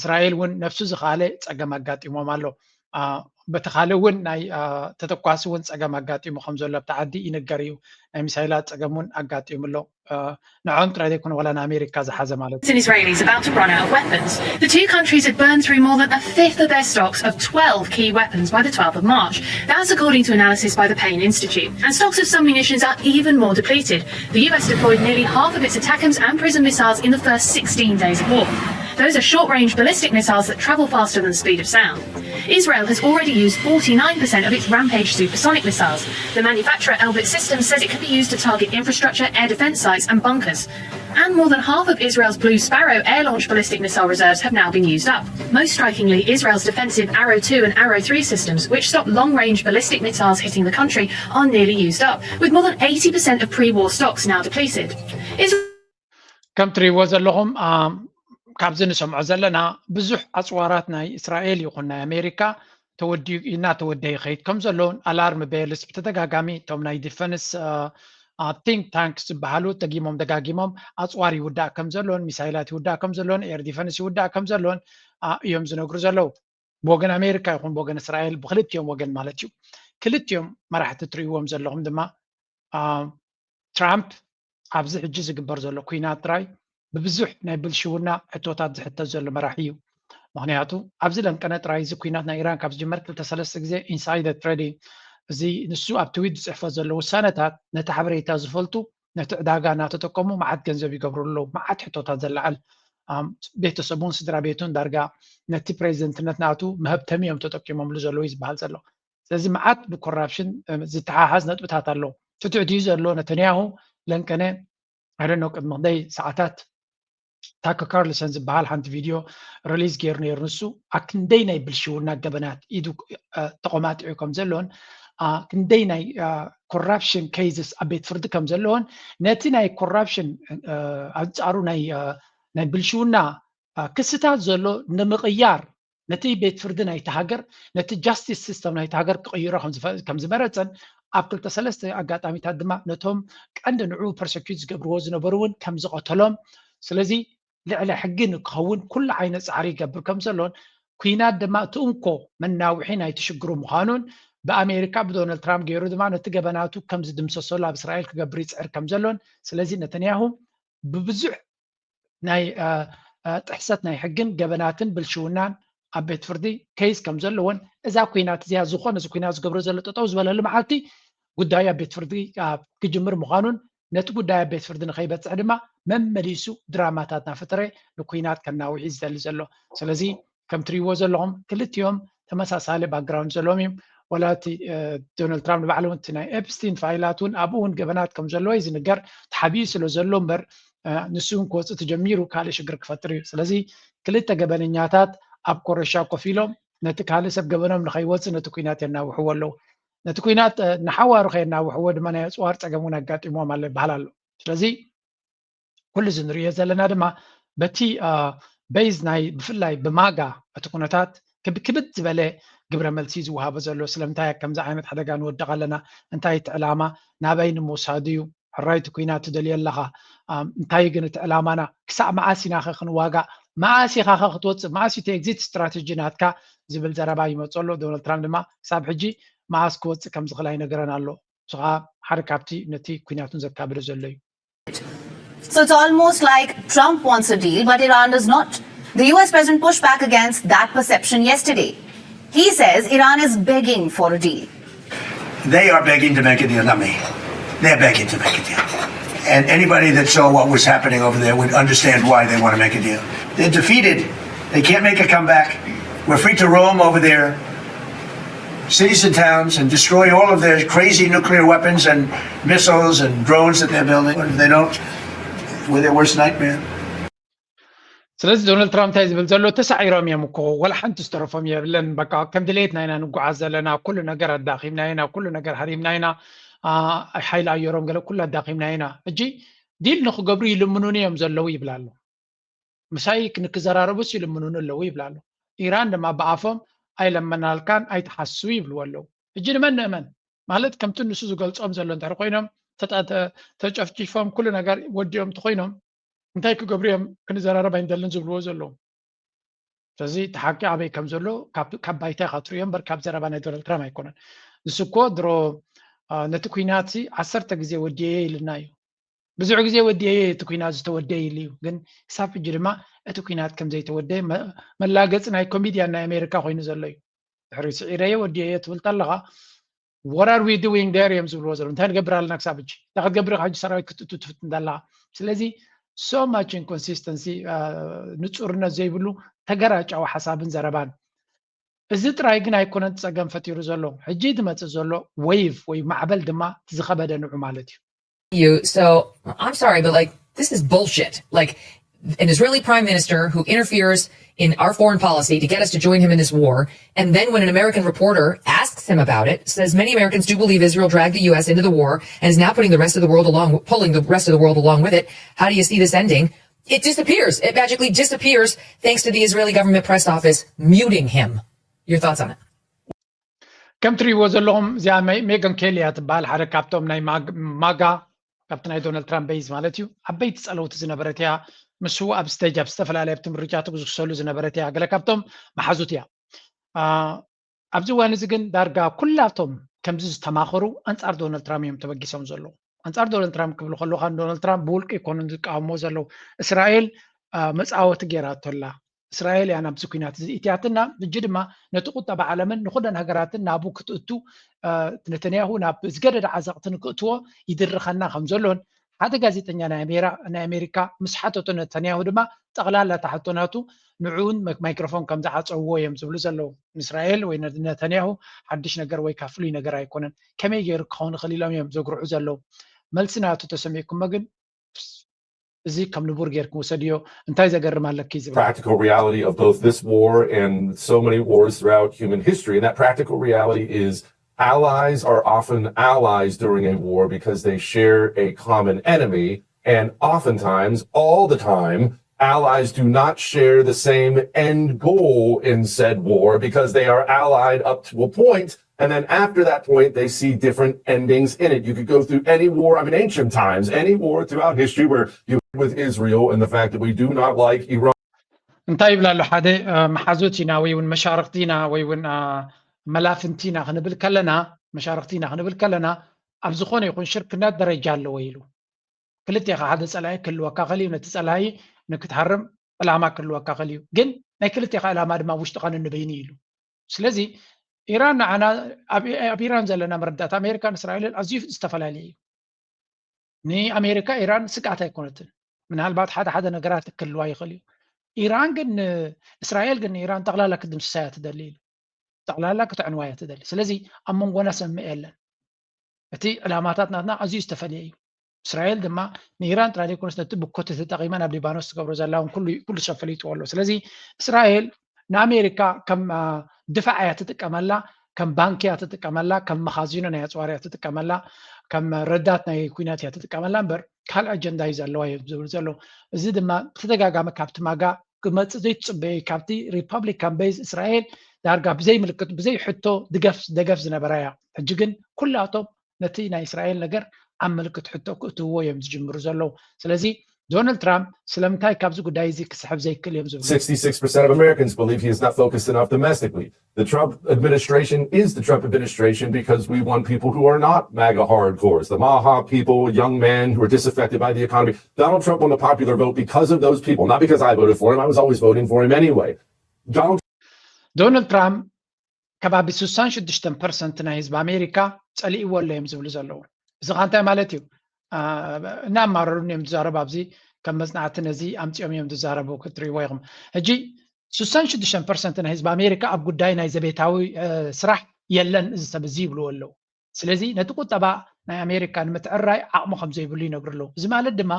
እስራኤል እውን ነብሱ ዝኸኣለ ፀገም ኣጋጢሞም ኣሎ። በቲ ካልእ እውን ናይ ተተኳሲ እውን ፀገም ኣጋጢሙ ከም ዘሎ ኣብቲ ዓዲ ይንገር እዩ። ናይ ሚሳይላት ፀገም እውን ኣጋጢሙ ኣሎ። ንዕኦም ጥራይ ዘይኮነ ዋላ ንኣሜሪካ ዝሓዘ ማለት እዩ። Israelis about to run out of weapons. The two countries had burned through more than a fifth of their stocks of twelve key weapons by the twelfth of March. That's according to analysis by the Payne Institute. And stocks of some munitions are even more depleted. The U S deployed nearly half of its ATACMS and PrISM missiles in the first sixteen days of war. Those are short range ballistic missiles that travel faster than the speed of sound. Israel has already used forty-nine percent of its Rampage supersonic missiles. The manufacturer Elbit Systems says it can be used to target infrastructure, air defense sites, and bunkers. And more than half of Israel's Blue Sparrow air launched ballistic missile reserves have now been used up. Most strikingly, Israel's defensive Arrow two and Arrow three systems, which stop long range ballistic missiles hitting the country, are nearly used up, with more than eighty percent of pre war stocks now depleted. Israel ከም ትሪእዎ ዘለኹም ካብዚ ንሰምዖ ዘለና ብዙሕ ኣፅዋራት ናይ እስራኤል ይኹን ናይ ኣሜሪካ ተወዲኡ እናተወደየ ይኸይድ ከም ዘለውን ኣላርም ቤልስ ብተደጋጋሚ እቶም ናይ ዲፈንስ ቲንክ ታንክስ ዝበሃሉ ደጊሞም ደጋጊሞም ኣፅዋር ይውዳእ ከም ዘለውን ሚሳይላት ይውዳእ ከም ዘለውን ኤር ዲፈንስ ይውዳእ ከም ዘለውን እዮም ዝነግሩ ዘለዉ። ብወገን ኣሜሪካ ይኹን ብወገን እስራኤል ብክልቲኦም ወገን ማለት እዩ። ክልቲኦም መራሕቲ ትርእይዎም ዘለኹም ድማ ትራምፕ ኣብዚ ሕጂ ዝግበር ዘሎ ኩናት ጥራይ ብብዙሕ ናይ ብልሽውና ሕቶታት ዝሕተት ዘሎ መራሒ እዩ። ምክንያቱ ኣብዚ ለንቀነ ጥራይ እዚ ኩናት ናይ ኢራን ካብ ዝጅመር ክልተ ሰለስተ ግዜ ኢንሳይደር ትሬዲንግ እዚ ንሱ ኣብ ትዊት ዝፅሕፎ ዘሎ ውሳነታት ነቲ ሓበሬታ ዝፈልጡ ነቲ ዕዳጋ እናተጠቀሙ መዓት ገንዘብ ይገብሩ ኣለዉ። መዓት ሕቶታት ዘለዓል ቤተሰቡን ስድራ ቤቱን ዳርጋ ነቲ ፕሬዚደንትነት ናቱ መሀብተሚ እዮም ተጠቂሞምሉ ዘለዉ እዩ ዝበሃል ዘሎ። ስለዚ መዓት ብኮራፕሽን ዝተሓሓዝ ነጥብታት ኣሎ። ትትዕ ድዩ ዘሎ ነተንያሁ ለንቀነ ኣደኖ ቅድሚ ክንደይ ሰዓታት ታክ ካርልሰን ዝበሃል ሓንቲ ቪድዮ ሪሊዝ ገይሩ ነይሩ። ንሱ ኣብ ክንደይ ናይ ብልሽውና ገበናት ኢዱ ተቆማጢዑ ከም ዘሎን ክንደይ ናይ ኮራፕሽን ኬዝስ ኣብ ቤት ፍርዲ ከም ዘለዎን ነቲ ናይ ኮራፕሽን ኣንፃሩ ናይ ብልሽውና ክስታት ዘሎ ንምቕያር ነቲ ቤት ፍርዲ ናይቲ ሃገር ነቲ ጃስቲስ ሲስተም ናይቲ ሃገር ክቕይሮ ከም ዝመረፀን ኣብ ክልተ ሰለስተ ኣጋጣሚታት ድማ ነቶም ቀንዲ ንዑ ፐርሰኪዩት ዝገብርዎ ዝነበሩ እውን ከም ዝቐተሎም ስለዚ ልዕሊ ሕጊ ንክኸውን ኩሉ ዓይነት ፃዕሪ ይገብር ከም ዘሎን ኩናት ድማ እቲ እንኮ መናውሒ ናይቲ ሽግሩ ምዃኑን ብኣሜሪካ ብዶናልድ ትራምፕ ገይሩ ድማ ነቲ ገበናቱ ከም ዝድምሰሰሉ ኣብ እስራኤል ክገብር ይፅዕር ከም ዘሎን ስለዚ ነተንያሁ ብብዙሕ ናይ ጥሕሰት ናይ ሕግን ገበናትን ብልሽውናን ኣብ ቤት ፍርዲ ኬይስ ከም ዘለዎን እዛ ኩናት እዚኣ ዝኾነ እዚ ኩናት ዝገብሮ ዘሎ ጠጠው ዝበለሉ መዓልቲ ጉዳዩ ኣብ ቤት ፍርዲ ክጅምር ምዃኑን ነቲ ጉዳይ ኣብ ቤት ፍርዲ ንኸይበፅሕ ድማ መመሊሱ ድራማታት ናፈጠረ ንኩናት ከናውሒ ዝደሊ ዘሎ። ስለዚ ከም ትሪእዎ ዘለኹም ክልቲኦም ተመሳሳሊ ባክግራውንድ ዘለዎም እዮም። ወላ እቲ ዶናልድ ትራምፕ ንባዕሉ እቲ ናይ ኤፕስቲን ፋይላት እውን ኣብኡ እውን ገበናት ከም ዘለዎ እዩ ዝንገር። ተሓቢኡ ስለ ዘሎ እምበር ንሱ እውን ክወፅእ ተጀሚሩ ካልእ ሽግር ክፈጥር እዩ። ስለዚ ክልተ ገበነኛታት ኣብ ኮረሻ ኮፍ ኢሎም ነቲ ካልእ ሰብ ገበኖም ንኸይወፅእ ነቲ ኩናት የናውሕዎ ኣለዉ። ነቲ ኩናት ንሓዋሩ ከየናውሕዎ ድማ ናይ ኣፅዋር ፀገም እውን ኣጋጢምዎም ኣሎ ይበሃል ኣሎ። ስለዚ ኩሉ እዚ ንሪኦ ዘለና ድማ በቲ በይዝ ናይ ብፍላይ ብማጋ እቲ ኩነታት ክብክብድ ዝበለ ግብረ መልሲ ዝወሃቦ ዘሎ ስለምንታይ ከምዚ ዓይነት ሓደጋ ንወድቕ ኣለና እንታይ እቲ ዕላማ ናበይ ንምውሳዱ እዩ ሕራይ እቲ ኩናት ትደልዮ ኣለኻ እንታይ ግን እቲ ዕላማና ክሳዕ መዓስ ኢና ኸ ክንዋጋእ መዓስ ኢኻ ኸ ክትወፅእ መዓስ እቲ ኤግዚት ስትራቴጂ ናትካ ዝብል ዘረባ ይመፁ ኣሎ ዶናልድ ትራምፕ ድማ ክሳብ ሕጂ መዓስ ክወፅእ ከም ዝኽእል ኣይነገረን ኣሎ ንሱ ከዓ ሓደ ካብቲ ነቲ ኩናቱን ዘካብዶ ዘሎ እዩ So it's almost like Trump wants a deal, but Iran does not. The U S president pushed back against that perception yesterday. He says Iran is begging for a deal. They are begging to make a deal, not me. They're begging to make a deal. And anybody that saw what was happening over there would understand why they want to make a deal. They're defeated. They can't make a comeback. We're free to roam over there. Cities and towns and destroy all of their crazy nuclear weapons and missiles and drones that they're building. What if they don't? We're their worst nightmare. ስለዚ ዶናልድ ትራምፕ እንታይ ዝብል ዘሎ ተሳዒሮም እዮም እኮ ወላ ሓንቲ ዝተረፎም የብለን በቃ ከም ድሌትና ኢና ንጓዓዝ ዘለና ኩሉ ነገር ኣዳኺምና ኢና ኩሉ ነገር ሃሪምና ኢና ሓይሊ ኣየሮም ገለ ኩሉ ኣዳኺምና ኢና ሕጂ ዲል ንክገብሩ ይልምኑኒ እዮም ዘለዉ ይብል ኣሎ ምሳይ ንክዘራረቡስ ይልምኑኒ ኣለዉ ይብል ኣሎ ኢራን ድማ ብኣፎም ኣይለመናልካን ኣይትሓስሱ ይብልዎ ኣለዉ ሕጂ ንመን ንእመን ማለት ከምቲ ንሱ ዝገልፆም ዘሎ እንድሕር ኮይኖም ተጨፍጪፎም ኩሉ ነገር ወዲኦም እንተኮይኖም እንታይ ክገብሩ እዮም ክንዘራረብ ኣይንደልን ዝብልዎ ዘለዉ ስለዚ እቲ ሓቂ ኣበይ ከም ዘሎ ካብ ባይታ ኢካ ትሪኦ እምበር ካብ ዘረባ ናይ ዶናልድ ትራምፕ ኣይኮነን ንሱ እኮ ድሮ ነቲ ኩናት ዓሰርተ ግዜ ወዲየ ኢልና እዩ ብዙሕ ግዜ ወዲየ እቲ ኩናት ዝተወደየ ኢሉ እዩ ግን ክሳብ ሕጂ ድማ እቲ ኩናት ከም ዘይተወደየ መላገፂ ናይ ኮሚድያን ናይ ኣሜሪካ ኮይኑ ዘሎ እዩ ድሕሪ ስዒረየ ወዲየየ ትብል ተለካ what are we doing there እዮም ዝብልዎ ዘለዉ እንታይ ንገብር ኣለና ክሳብ ሕጂ እንታይ ክትገብር ኢካ ሕጂ ሰራዊት ክትእቱ ትፍትን ኣለካ ስለዚ so much inconsistency፣ ንፁርነት ዘይብሉ ተገራጫዊ ሓሳብን ዘረባን። እዚ ጥራይ ግን ኣይኮነን ፀገም ፈጢሩ ዘሎ። ሕጂ ዝመፅእ ዘሎ ዌይቭ ወይ ማዕበል ድማ ዝኸበደ ንዑ ማለት እዩ። you. So I'm sorry, but like, this is bullshit. Like, an Israeli prime minister who interferes in our foreign policy to get us to join him in this war. And then when an American reporter asks him about it, says many Americans do believe Israel dragged the U S into the war and is now putting the rest of the world along, pulling the rest of the world along with it. How do you see this ending? It disappears. It magically disappears thanks to the Israeli government press office muting him. Your thoughts on it? ከም ትሪእዎ ዘለኹም እዚኣ ሜጋን ኬሊ እያ ትበሃል። ሓደ ካብቶም ናይ ማጋ ካብቲ ናይ ዶናልድ ትራምፕ ቤዝ ማለት እዩ። ዓበይቲ ፀለውቲ ዝነበረት እያ። ምስ ኣብ ስቴጅ ኣብ ዝተፈላለየ ኣብቲ ምርጫ ትጉስሰሉ ዝነበረት እያ። ገለ ካብቶም መሓዙት እያ። ኣብዚ እዋን እዚ ግን ዳርጋ ኩላቶም ከምዚ ዝተማኸሩ ኣንፃር ዶናልድ ትራምፕ እዮም ተበጊሶም ዘለዉ። ኣንፃር ዶናልድ ትራምፕ ክብሉ ከለካ ዶናልድ ትራምፕ ብውልቂ ይኮኑ ዝቃወሞ ዘለዉ። እስራኤል መፃወቲ ገይራቶ ኣላ። እስራኤል እያ ናብዚ ኩናት እዚ እትያትና። ሕጂ ድማ ነቲ ቁጠባ ዓለምን ንኩለን ሃገራትን ናብኡ ክትእቱ ነተንያሁ ናብ ዝገደደ ዓዘቕቲ ንክእትዎ ይድርኸና ከም ዘሎን ሓደ ጋዜጠኛ ናይ ኣሜሪካ ምስ ሓተቶ ነተንያሁ ድማ ጠቕላላ ታሕቶ ናቱ ንዕኡን ማይክሮፎን ከም ዝዓፀውዎ እዮም ዝብሉ ዘለዉ። ንእስራኤል ወይ ነተንያሁ ሓድሽ ነገር ወይ ከዓ ፍሉይ ነገር ኣይኮነን። ከመይ ገይሩ ክኸውን ይኽእል ኢሎም እዮም ዘጉርዑ ዘለዉ። መልሲ ናቱ ተሰሚዕኩሞ ግን እዚ ከም ንቡር ጌርኩም ውሰድዮ። እንታይ ዘገርም ኣለኪ ዝብል practical reality of both this war and so many wars throughout human history. And that practical reality is allies are often allies during a war because they share a common enemy. And oftentimes, all the time, allies do not share the same end goal in said war because they are allied up to a point. And then after that point, they see different endings in it. You could go through any war, I mean, ancient times, any war throughout history where you with Israel and the fact that we do not like Iran. እንታይ ይብላ ኣሎ ሓደ መሓዙት ኢና ወይ እውን መሻርክቲ ኢና ወይ እውን መላፍንቲ ኢና ክንብል ከለና መሻርክቲ ኢና ክንብል ከለና ኣብ ዝኾነ ይኹን ሽርክነት ደረጃ ኣለዎ ኢሉ። ክልቴኻ ሓደ ፀላኢ ክህልወካ ከልዩ ነቲ ፀላኢ ንክትሃርም ዕላማ ክህልወካ ከልዩ ግን ናይ ክልቴኻ ዕላማ ድማ ውሽጥኻ ንንበይኑ ኢሉ። ስለዚ ኢራን ንዓና ኣብ ኢራን ዘለና መረዳእታ ኣሜሪካን እስራኤልን ኣዝዩ ዝተፈላለየ እዩ። ንኣሜሪካ ኢራን ስግኣት ኣይኮነትን። ምናልባት ሓደ ሓደ ነገራት ክህልዋ ይኽእል እዩ። ኢራን ግን እስራኤል ግን ንኢራን ጠቕላላ ክትድምስሳ እያ ትደሊ ኢሉ። ጠቕላላ ክትዕንዋ እያ ትደሊ። ስለዚ ኣብ መንጎና ሰምዕ የለን። እቲ ዕላማታት ናትና ኣዝዩ ዝተፈለየ እዩ። እስራኤል ድማ ንኢራን ጥራይ ዘይኮነስ ነቲ ብኮቲ ተጠቒማ ናብ ሊባኖስ ትገብሮ ዘላ እውን ኩሉ ኩሉ ሰብ ፈሊጥዎ ኣሎ። ስለዚ እስራኤል ንኣሜሪካ ከም ድፋዕ እያ ትጥቀመላ፣ ከም ባንክ እያ ትጥቀመላ፣ ከም መኻዚኖ ናይ ኣፅዋር እያ ትጥቀመላ፣ ከም ረዳት ናይ ኩናት እያ ትጥቀመላ እምበር ካልእ ኣጀንዳ እዩ ዘለዋ እዮም ዝብል ዘለዉ። እዚ ድማ ብተደጋጋሚ ካብቲ ማጋ ክመፅእ ዘይትፅበዩ ካብቲ ሪፐብሊካን ቤዝ እስራኤል ዳርጋ ብዘይ ምልክት ብዘይ ሕቶ ድገፍ ደገፍ ዝነበራ እያ። ሕጂ ግን ኩላቶም ነቲ ናይ እስራኤል ነገር ኣብ ምልክት ሕቶ ክእትውዎ እዮም ዝጅምሩ ዘለዉ። ስለዚ ዶናልድ ትራምፕ ስለምንታይ ካብዚ ጉዳይ እዚ ክስሕብ ዘይክእል እዮም ዝብሉ። sixty-six percent of Americans believe he is not focused enough domestically. The Trump administration is the Trump administration because we want people who are not MAGA hardcores, the MAHA people, young men who are disaffected by the economy. Donald Trump won the popular vote because of those people, not because I voted for him. I was always voting for him anyway. Donald ዶናልድ ትራምፕ ከባቢ ስሳን ሽዱሽተን ፐርሰንት ናይ ህዝቢ ኣሜሪካ ፀሊእዎ ኣሎ እዮም ዝብሉ ዘለዉ። እዚ ከዓ እንታይ ማለት እዩ? እናኣማረሩን እዮም ዝዛረቡ። ኣብዚ ከም መፅናዕቲ ነዚ ኣምፂኦም እዮም ዝዛረቡ ክትሪእዎ ኢኹም። ሕጂ ስሳን ሽዱሽተን ፐርሰንት ናይ ህዝቢ ኣሜሪካ ኣብ ጉዳይ ናይ ዘቤታዊ ስራሕ የለን እዚ ሰብ እዚ ይብልዎ ኣለዉ። ስለዚ ነቲ ቁጠባ ናይ ኣሜሪካ ንምትዕርራይ ዓቕሚ ከም ዘይብሉ ይነግሩ ኣለዉ። እዚ ማለት ድማ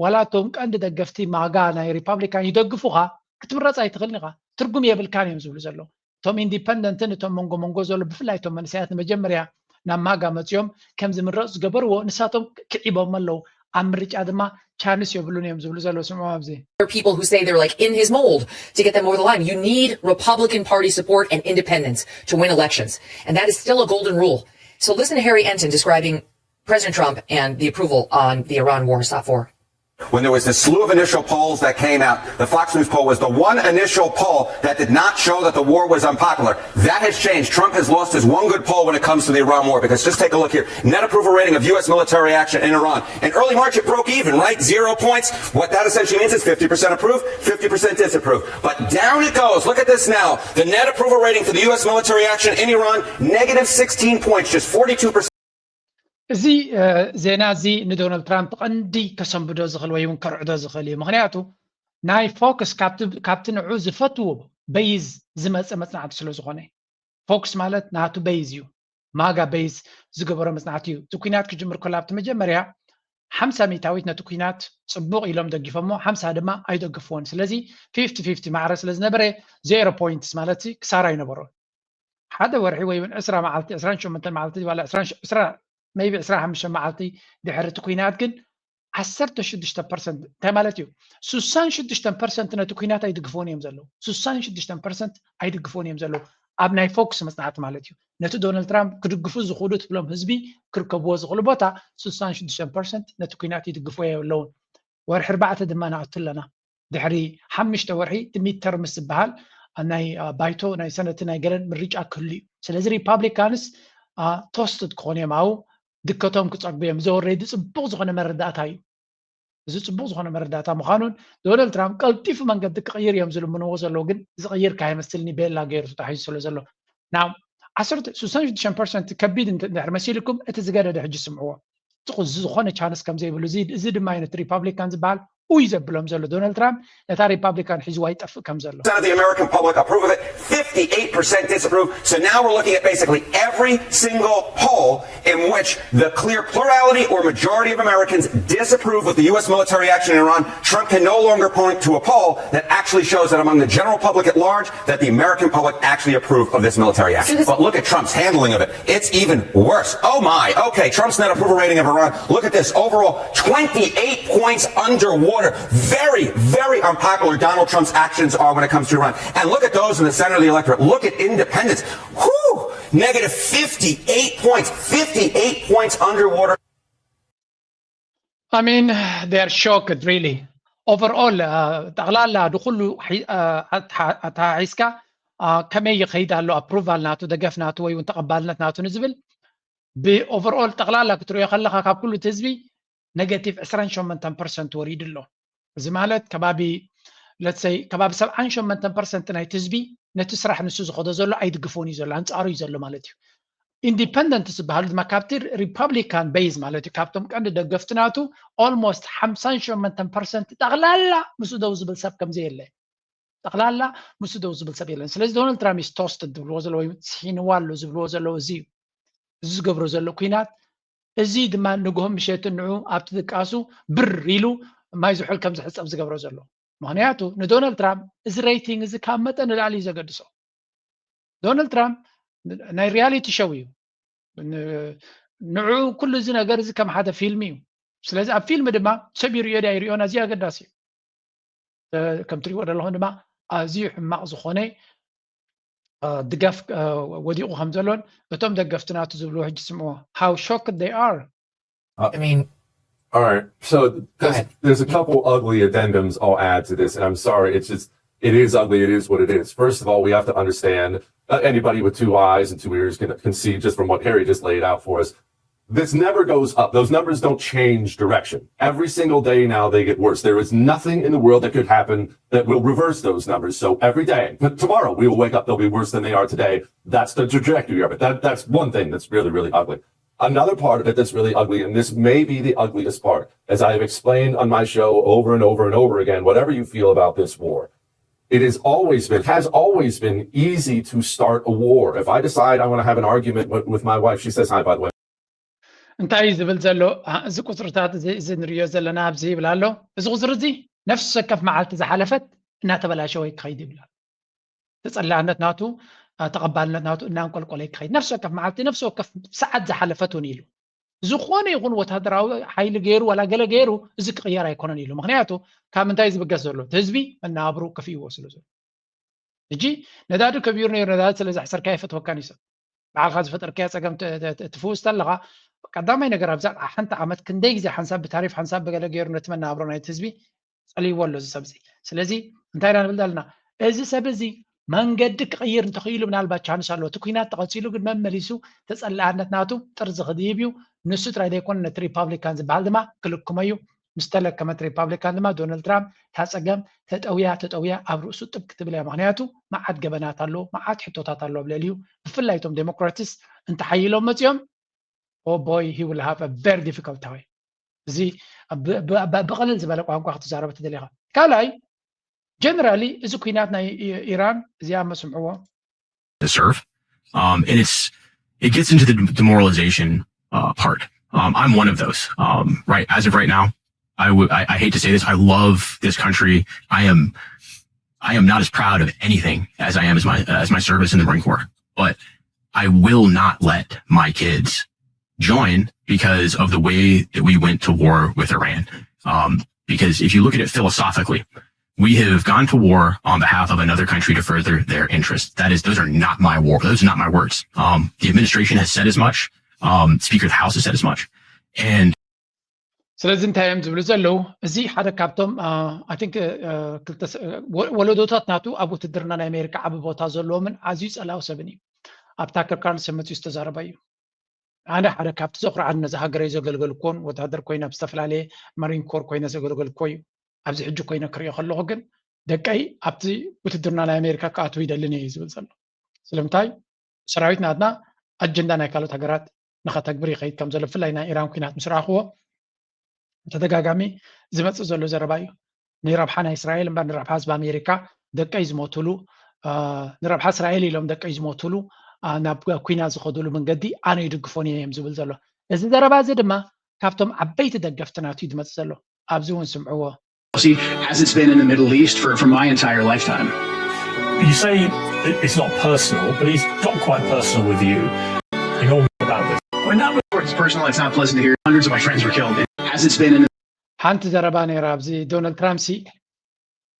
ዋላ እቶም ቀንዲ ደገፍቲ ማጋ ናይ ሪፓብሊካን ይደግፉኻ ክትምረፅ ኣይትኽእልን ኢኻ፣ ትርጉም የብልካን እዮም ዝብሉ ዘለዉ። እቶም ኢንዲፐንደንትን እቶም መንጎ መንጎ ዘሎ ብፍላይ እቶም መንእሰያት ንመጀመርያ ናብ ማጋ መፅዮም ከም ዝምረፁ ዝገበርዎ ንሳቶም ክዒቦም ኣለዉ። ኣብ ምርጫ ድማ ቻንስ የብሉን እዮም ዝብሉ ዘለዉ። ስምዑ ኣብዚ There are people who say they're like in his mold to get them over the line. You need Republican Party support and independence to win elections. And that is still a golden rule. So listen to Harry Enten describing President Trump and the approval on the Iran war, Safar. When there was this slew of initial polls that came out, the Fox News poll was the one initial poll that did not show that the war was unpopular. That has changed. Trump has lost his one good poll when it comes to the Iran war, because just take a look here. Net approval rating of U S military action in Iran. In early March, it broke even, right? Zero points. What that essentially means is fifty percent approve, fifty percent disapprove. But down it goes. Look at this now. The net approval rating for the U S military action in Iran, negative sixteen points, just forty-two percent. እዚ ዜና እዚ ንዶናልድ ትራምፕ ቀንዲ ከሰንብዶ ዝኽእል ወይ እውን ከርዕዶ ዝኽእል እዩ። ምክንያቱ ናይ ፎክስ ካብቲ ንዑ ዝፈትዎ በይዝ ዝመፀ መፅናዕቲ ስለ ዝኾነ፣ ፎክስ ማለት ናቱ በይዝ እዩ። ማጋ በይዝ ዝገበሮ መፅናዕቲ እዩ። እቲ ኩናት ክጅምር ከሎ ኣብቲ መጀመርያ ሓምሳ ሚእታዊት ነቲ ኩናት ፅቡቕ ኢሎም ደጊፎሞ፣ ሓምሳ ድማ ኣይደግፍዎን። ስለዚ ፊፍቲ ፊፍቲ ማዕረ ስለ ዝነበረ ዜሮ ፖይንትስ ማለት ክሳራ ኣይነበሮን። ሓደ ወርሒ ወይ እውን ዕስራ መዓልቲ፣ ዕስራን ሸሞንተን መዓልቲ ዋላ ዕስራ ሜይቢ ዕስራ ሓሙሽተ መዓልቲ ድሕሪ እቲ ኩናት ግን ዓሰርተ ሽዱሽተ ፐርሰንት እንታይ ማለት እዩ? ስሳን ሽዱሽተ ፐርሰንት ነቲ ኩናት ኣይድግፍዎን እዮም ዘለዉ። ስሳን ሽዱሽተ ፐርሰንት ኣይድግፍዎን እዮም ዘለዉ። ኣብ ናይ ፎክስ መፅናዕቲ ማለት እዩ። ነቲ ዶናልድ ትራምፕ ክድግፉ ዝኽእሉ ትብሎም ህዝቢ ክርከብዎ ዝኽእሉ ቦታ ስሳን ሽዱሽተ ፐርሰንት ነቲ ኩናት ይድግፍዎ የለውን። ወርሒ ኣርባዕተ ድማ ንኣቱ ኣለና። ድሕሪ ሓሙሽተ ወርሒ እቲ ሚድተርምስ ዝበሃል ናይ ባይቶ ናይ ሰነትን ናይ ገለን ምርጫ ክህሉ እዩ። ስለዚ ሪፓብሊካንስ ቶስትድ ክኾኑ እዮም። ኣብኡ ድከቶም ክፀግቡ እዮም። እዚ ኦልሬዲ ፅቡቕ ዝኾነ መረዳእታ እዩ። እዚ ፅቡቕ ዝኾነ መረዳእታ ምዃኑን ዶናልድ ትራምፕ ቀልጢፉ መንገዲ ክቕይር እዮም ዝልምንዎ ዘለዉ፣ ግን ዝቕይር ካይመስልኒ ቤላ ገይሩ ተታሒዙ ስለ ዘሎ። ናብ ዓሰርተ ስሳን ሽዱሽተ ፐርሰንት ከቢድ እንድሕር መሲልኩም እቲ ዝገደደ ሕጂ ስምዕዎ። ዝኾነ ቻንስ ከም ዘይብሉ፣ እዚ ድማ እዩ ነቲ ሪፓብሊካን ዝበሃል ኡይ ዘብሎም ዘሎ። ዶናልድ ትራምፕ ነታ ሪፓብሊካን ሒዝዋ ይጠፍእ ከም ዘሎ። The American public approve of it, fifty-eight percent disapprove. So now we're looking at basically every single poll in which the clear plurality or majority of Americans disapprove of the U S military action in Iran. Trump can no longer point to a poll that actually shows that among the general public at large that the American public actually approve of this military action. But look at Trump's handling of it. It's even worse. Oh my. Okay, Trump's net approval rating of Iran. Look at this. Overall, twenty-eight points underwater. Very, very unpopular Donald Trump's actions are when it comes to Iran. And look at those in the center of the electorate. Look at independents. Whew! Negative fifty-eight points. fifty-eight points underwater. I mean, they're shocked, really. Overall, ጠቕላላ ድኩሉ ኣተሓሒዝካ ከመይ ይኸይድ ኣሎ ኣፕሩቫል ናቱ፣ ደገፍ ናቱ ወይ እውን ተቐባልነት ናቱ ንዝብል ብኦቨርኦል ጠቕላላ ክትሪኦ ከለኻ ካብ ኩሉ እቲ ህዝቢ ኔጋቲቭ ዕስራን ሸሞንተን ፐርሰንት ወሪዱ ኣሎ። እዚ ማለት ከባቢ ለትሰይ ከባቢ ሰብዓን ሸሞንተን ፐርሰንት ናይቲ ህዝቢ ነቲ ስራሕ ንሱ ዝኸዶ ዘሎ ኣይድግፎን እዩ ዘሎ፣ ኣንፃሩ እዩ ዘሎ ማለት እዩ። ኢንዲፐንደንት ዝበሃሉ ድማ ካብቲ ሪፐብሊካን ቤዝ ማለት እዩ፣ ካብቶም ቀንዲ ደገፍቲ ናቱ ኦልሞስት ሓምሳን ሸሞንተን ፐርሰንት ጠቕላላ ምስኡ ደው ዝብል ሰብ ከምዘየለ፣ ጠቕላላ ምስኡ ደው ዝብል ሰብ የለን። ስለዚ ዶናልድ ትራምፕ ቶስትድ ዝብልዎ ዘሎ ወይ ስሒንዋ ኣሎ ዝብልዎ ዘለዉ እዚ እዩ። እዚ ዝገብሮ ዘሎ ኩናት እዚ ድማ ንግሆ ምሸትን ንዑ ኣብቲ ድቃሱ ብር ኢሉ ማይ ዝሑል ከም ዝሕፀብ ዝገብሮ ዘሎ። ምክንያቱ ንዶናልድ ትራምፕ እዚ ሬቲንግ እዚ ካብ መጠን ንላዕሊ እዩ ዘገድሶ። ዶናልድ ትራምፕ ናይ ሪያሊቲ ሾው እዩ። ንዑ ኩሉ እዚ ነገር እዚ ከም ሓደ ፊልም እዩ። ስለዚ ኣብ ፊልም ድማ ሰብ ይሪኦ ዳ ይሪኦን ኣዝዩ ኣገዳሲ እዩ። ከም ትሪእዎ ዘለኹም ድማ ኣዝዩ ሕማቕ ዝኾነ ድጋፍ ወዲቑ ከም ዘሎን እቶም ደገፍቲ ናቱ ዝብልዎ ሕጂ ስምዕዎ። How shocked they are. I mean, all right. So there's, there's a couple ugly addendums I'll add to this, and I'm sorry. It's just, it is ugly. It is what it is. First of all, we have to understand that anybody with two eyes and two ears can, can see just from what Harry just laid out for us. This never goes up. Those numbers don't change direction. Every single day now they get worse. There is nothing in the world that could happen that will reverse those numbers. So every day, tomorrow we will wake up, they'll be worse than they are today. That's the trajectory of it. That, that's one thing that's really, really ugly. Another part of it that's really ugly, and this may be the ugliest part, as I have explained on my show over and over and over again, whatever you feel about this war, it has always been, has always been easy to start a war. If I decide I want to have an argument with, with my wife, she says hi, by the way. እንታይ እዩ ዝብል ዘሎ? እዚ ቁፅርታት እዚ ንሪኦ ዘለና ኣብዚ ይብል ኣሎ። እዚ ቁፅሪ እዚ ነፍሲ ወከፍ መዓልቲ ዝሓለፈት እናተበላሸወ ክኸይድ ይብል ኣሎ። ተፀላእነት ናቱ ተቐባልነት ናቱ እናንቆልቆለ ክኸይድ፣ ነፍሲ ወከፍ መዓልቲ፣ ነፍሲ ወከፍ ሰዓት ዝሓለፈት እውን ኢሉ። ዝኾነ ይኹን ወታደራዊ ሓይሊ ገይሩ ዋላ ገለ ገይሩ እዚ ክቕየር ኣይኮነን ኢሉ። ምክንያቱ ካብ ምንታይ ዝብገስ ዘሎ? እቲ ህዝቢ መነባብሩ ከፊእዎ ስለ ዘሎ። ሕጂ ነዳዲ ከቢሩ ነይሩ፣ ነዳዲ ስለ ዘሕሰርካ ይፈትወካን እዩ ሰብ። ባዕልካ ዝፈጠርካዮ ፀገም ትፍውስ ተለካ ቀዳማይ ነገር ኣብዛ ሓንቲ ዓመት ክንደይ ግዜ ሓንሳብ ብታሪፍ ሓንሳብ ብገለ ገይሩ ነቲ መነባብሮ ናይቲ ህዝቢ ፀልይዎ ኣሎ እዚ ሰብ እዚ። ስለዚ እንታይ ኢና ንብል ዘለና? እዚ ሰብ እዚ መንገዲ ክቕይር እንተኽኢሉ ምናልባት ቻንስ ኣለዎ። እቲ ኩናት ተቐፂሉ ግን መመሊሱ ተፀላእነት ናቱ ጥርዚ ክድይብ እዩ። ንሱ ጥራይ ዘይኮነ ነቲ ሪፓብሊካን ዝበሃል ድማ ክልክሞ እዩ። ምስ ተለከመት ሪፓብሊካን ድማ ዶናልድ ትራምፕ እታ ፀገም ተጠውያ ተጠውያ ኣብ ርእሱ ጥብ ክትብል እያ። ምክንያቱ መዓት ገበናት ኣለዎ፣ መዓት ሕቶታት ኣለዎ ኣብ ልዕሊኡ። ብፍላይ እቶም ዴሞክራትስ እንተሓይሎም መፂኦም oh boy, he will have a very difficult time። እዚ ብቐለል ዝበለ ቋንቋ ክትዛረብ ትደሊኻ። ካልኣይ generally እዚ ኩናት ናይ ኢራን እዚኣ መስምዕዎ to serve. Um, and it's it gets into the demoralization uh, part. Um, I'm one of those. Um, right as of right now, I would I, I hate to say this. I love this country. I am I am not as proud of anything as I am as my as my service in the Marine Corps. But I will not let my kids join because of the way that we went to war with Iran. Um, because if you look at it philosophically, we have gone to war on behalf of another country to further their interests. That is, those are not my war. Those are not my words. Um, the administration has said as much. Um, Speaker of the House has said as much. And ስለዚ እንታይ እዮም ዝብሉ ዘለዉ? እዚ ሓደ ካብቶም I think ወለዶታት ናቱ ኣብ ውትድርና ናይ ኣሜሪካ ዓቢ ቦታ ዘለዎምን ኣዝዩ ጸላዊ ሰብን እዩ። ኣብ ታከር ካርልሰን መጺኡ ዝተዛረበ እዩ። ኣነ ሓደ ካብቲ ዘኹርዓኒ ነዚ ሃገረይ ዘገልገልኩዎን ወታደር ኮይነ ኣብ ዝተፈላለየ ማሪን ኮር ኮይነ ዘገልገልኩዎ እዩ። ኣብዚ ሕጂ ኮይነ ክሪኦ ከለኹ ግን ደቀይ ኣብቲ ውትድርና ናይ ኣሜሪካ ክኣትዉ ይደልን እየ እዩ ዝብል ዘሎ። ስለምንታይ ሰራዊት ናትና ኣጀንዳ ናይ ካልኦት ሃገራት ንኸተግብር ይኸይድ ከም ዘሎ ብፍላይ ናይ ኢራን ኩናት ምስ ረኣኽዎ ተደጋጋሚ ዝመፅእ ዘሎ ዘረባ እዩ። ንረብሓ ናይ እስራኤል እምበር ንረብሓ ህዝቢ ኣሜሪካ ደቀይ ዝሞትሉ ንረብሓ እስራኤል ኢሎም ደቀይ ዝሞትሉ ናብ ኩናት ዝኸድሉ መንገዲ ኣነ ይድግፎን እየ እዮም ዝብል ዘሎ። እዚ ዘረባ እዚ ድማ ካብቶም ዓበይቲ ደገፍቲ ናቱ እዩ ዝመፅእ ዘሎ። ኣብዚ እውን ስምዕዎ። As it's been in the Middle East for, for my entire lifetime. You say it's not personal, but he's got quite personal with you. You're about this. When that was It's personal, it's not pleasant to hear. Hundreds of my friends were killed. As it's been in the ሓንቲ ዘረባ ነይራ ኣብዚ ዶናልድ ትራምፕ ሲ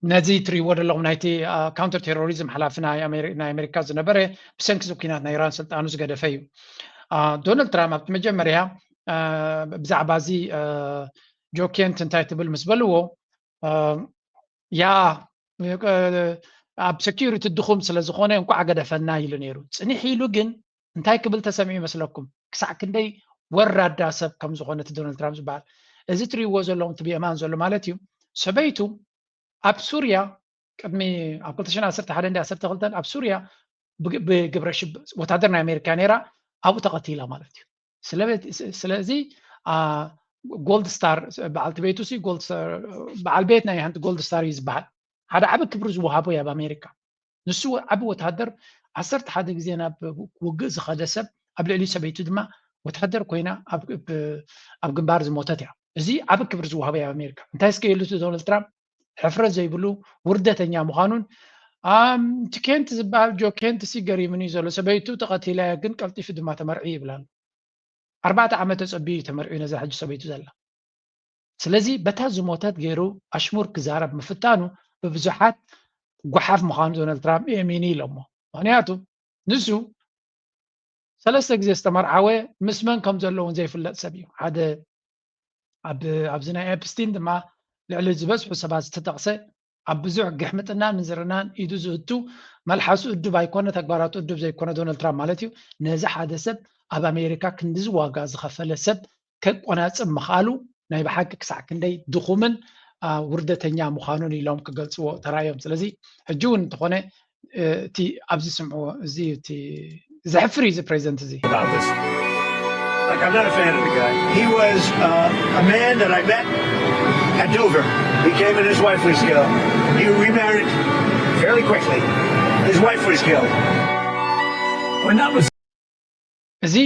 ነዚ ትሪእዎ ዘለኹም ናይቲ counter terrorism ሓላፊ ናይ ኣሜሪካ ዝነበረ ብሰንኪ እዚ ኩናት ናይ ኢራን ስልጣኑ ዝገደፈ እዩ። ዶናልድ ትራምፕ ኣብቲ መጀመርያ ብዛዕባ እዚ ጆኬንት እንታይ ትብል ምስ በልዎ ያ ኣብ security ድኹም ስለ ዝኾነ እንቋዕ ገደፈና ኢሉ ነይሩ። ፅንሕ ኢሉ ግን እንታይ ክብል ተሰሚዑ ይመስለኩም? ክሳዕ ክንደይ ወራዳ ሰብ ከም ዝኾነ እቲ ዶናልድ ትራምፕ ዝበሃል እዚ ትሪእዎ ዘለኹም እቲ ብየማን ዘሎ ማለት እዩ። ሰበይቱ ኣብ ሱርያ ቅድሚ ኣብ ክልተ ሽሕን ዓሰርተ ሓደን ዓሰርተ ክልተን ኣብ ሱርያ ብግብረ ሽብ ወታደር ናይ ኣሜሪካ ነይራ ኣብኡ ተቐቲላ ማለት እዩ። ስለዚ ጎልድ ስታር በዓልቲ ቤቱ በዓል ቤት ናይ ሓንቲ ጎልድ ስታር እዩ ዝበሃል። ሓደ ዓቢ ክብሪ ዝወሃቦ እዩ ኣብ ኣሜሪካ። ንሱ ዓቢ ወተሃደር ዓሰርተ ሓደ ግዜ ናብ ውግእ ዝኸደ ሰብ ኣብ ልዕሊ ሰበይቱ ድማ ወተሃደር ኮይና ኣብ ግንባር ዝሞተት እያ። እዚ ዓቢ ክብሪ ዝወሃቦ እዩ ኣብ ኣሜሪካ። እንታይ እስከ የሉ እቲ ዶናልድ ትራምፕ ሕፍረት ዘይብሉ ውርደተኛ ምዃኑን እቲ ኬንት ዝበሃል ጆ ኬንት ሲ ገሪምኒ ዘሎ ሰበይቱ ተቐቲላ እያ ግን ቀልጢፉ ድማ ተመርዒ ይብላሉ። ኣርባዕተ ዓመት ተጸቢዩ እዩ ተመርዒ ነዛ ሕጂ ሰበይቱ ዘላ። ስለዚ በታ ዝሞተት ገይሩ ኣሽሙር ክዛረብ ምፍታኑ ብብዙሓት ጓሓፍ ምዃኑ ዶናልድ ትራምፕ እየሚኒ ኢሎሞ። ምክንያቱ ንሱ ሰለስተ ግዜ ዝተመርዓወ ምስ መን ከም ዘሎ እውን ዘይፍለጥ ሰብ እዩ። ሓደ ኣብዚ ናይ ኤፕስቲን ድማ ልዕሊ ዝበዝሑ ሰባት ዝተጠቕሰ ኣብ ብዙሕ ግሕምጥናን ምንዝርናን ኢዱ ዝእቱ መልሓሱ እዱብ ኣይኮነ ተግባራቱ እዱብ ዘይኮነ ዶናልድ ትራምፕ ማለት እዩ። ነዚ ሓደ ሰብ ኣብ ኣሜሪካ ክንድዚ ዋጋ ዝኸፈለ ሰብ ከቆናፅብ ምኽኣሉ ናይ ብሓቂ ክሳዕ ክንደይ ድኹምን ውርደተኛ ምዃኑን ኢሎም ክገልፅዎ ተራእዮም። ስለዚ ሕጂ እውን እንተኾነ እቲ ኣብዚ ስምዕዎ እዚ እቲ ዘሕፍር እዩ እዚ ፕሬዚደንት እዚ። About this. Like, I'm not a fan of the guy. He was uh, a man that I met at Dover. He came and his wife was killed. He remarried fairly quickly. His wife was killed. When that was እዚ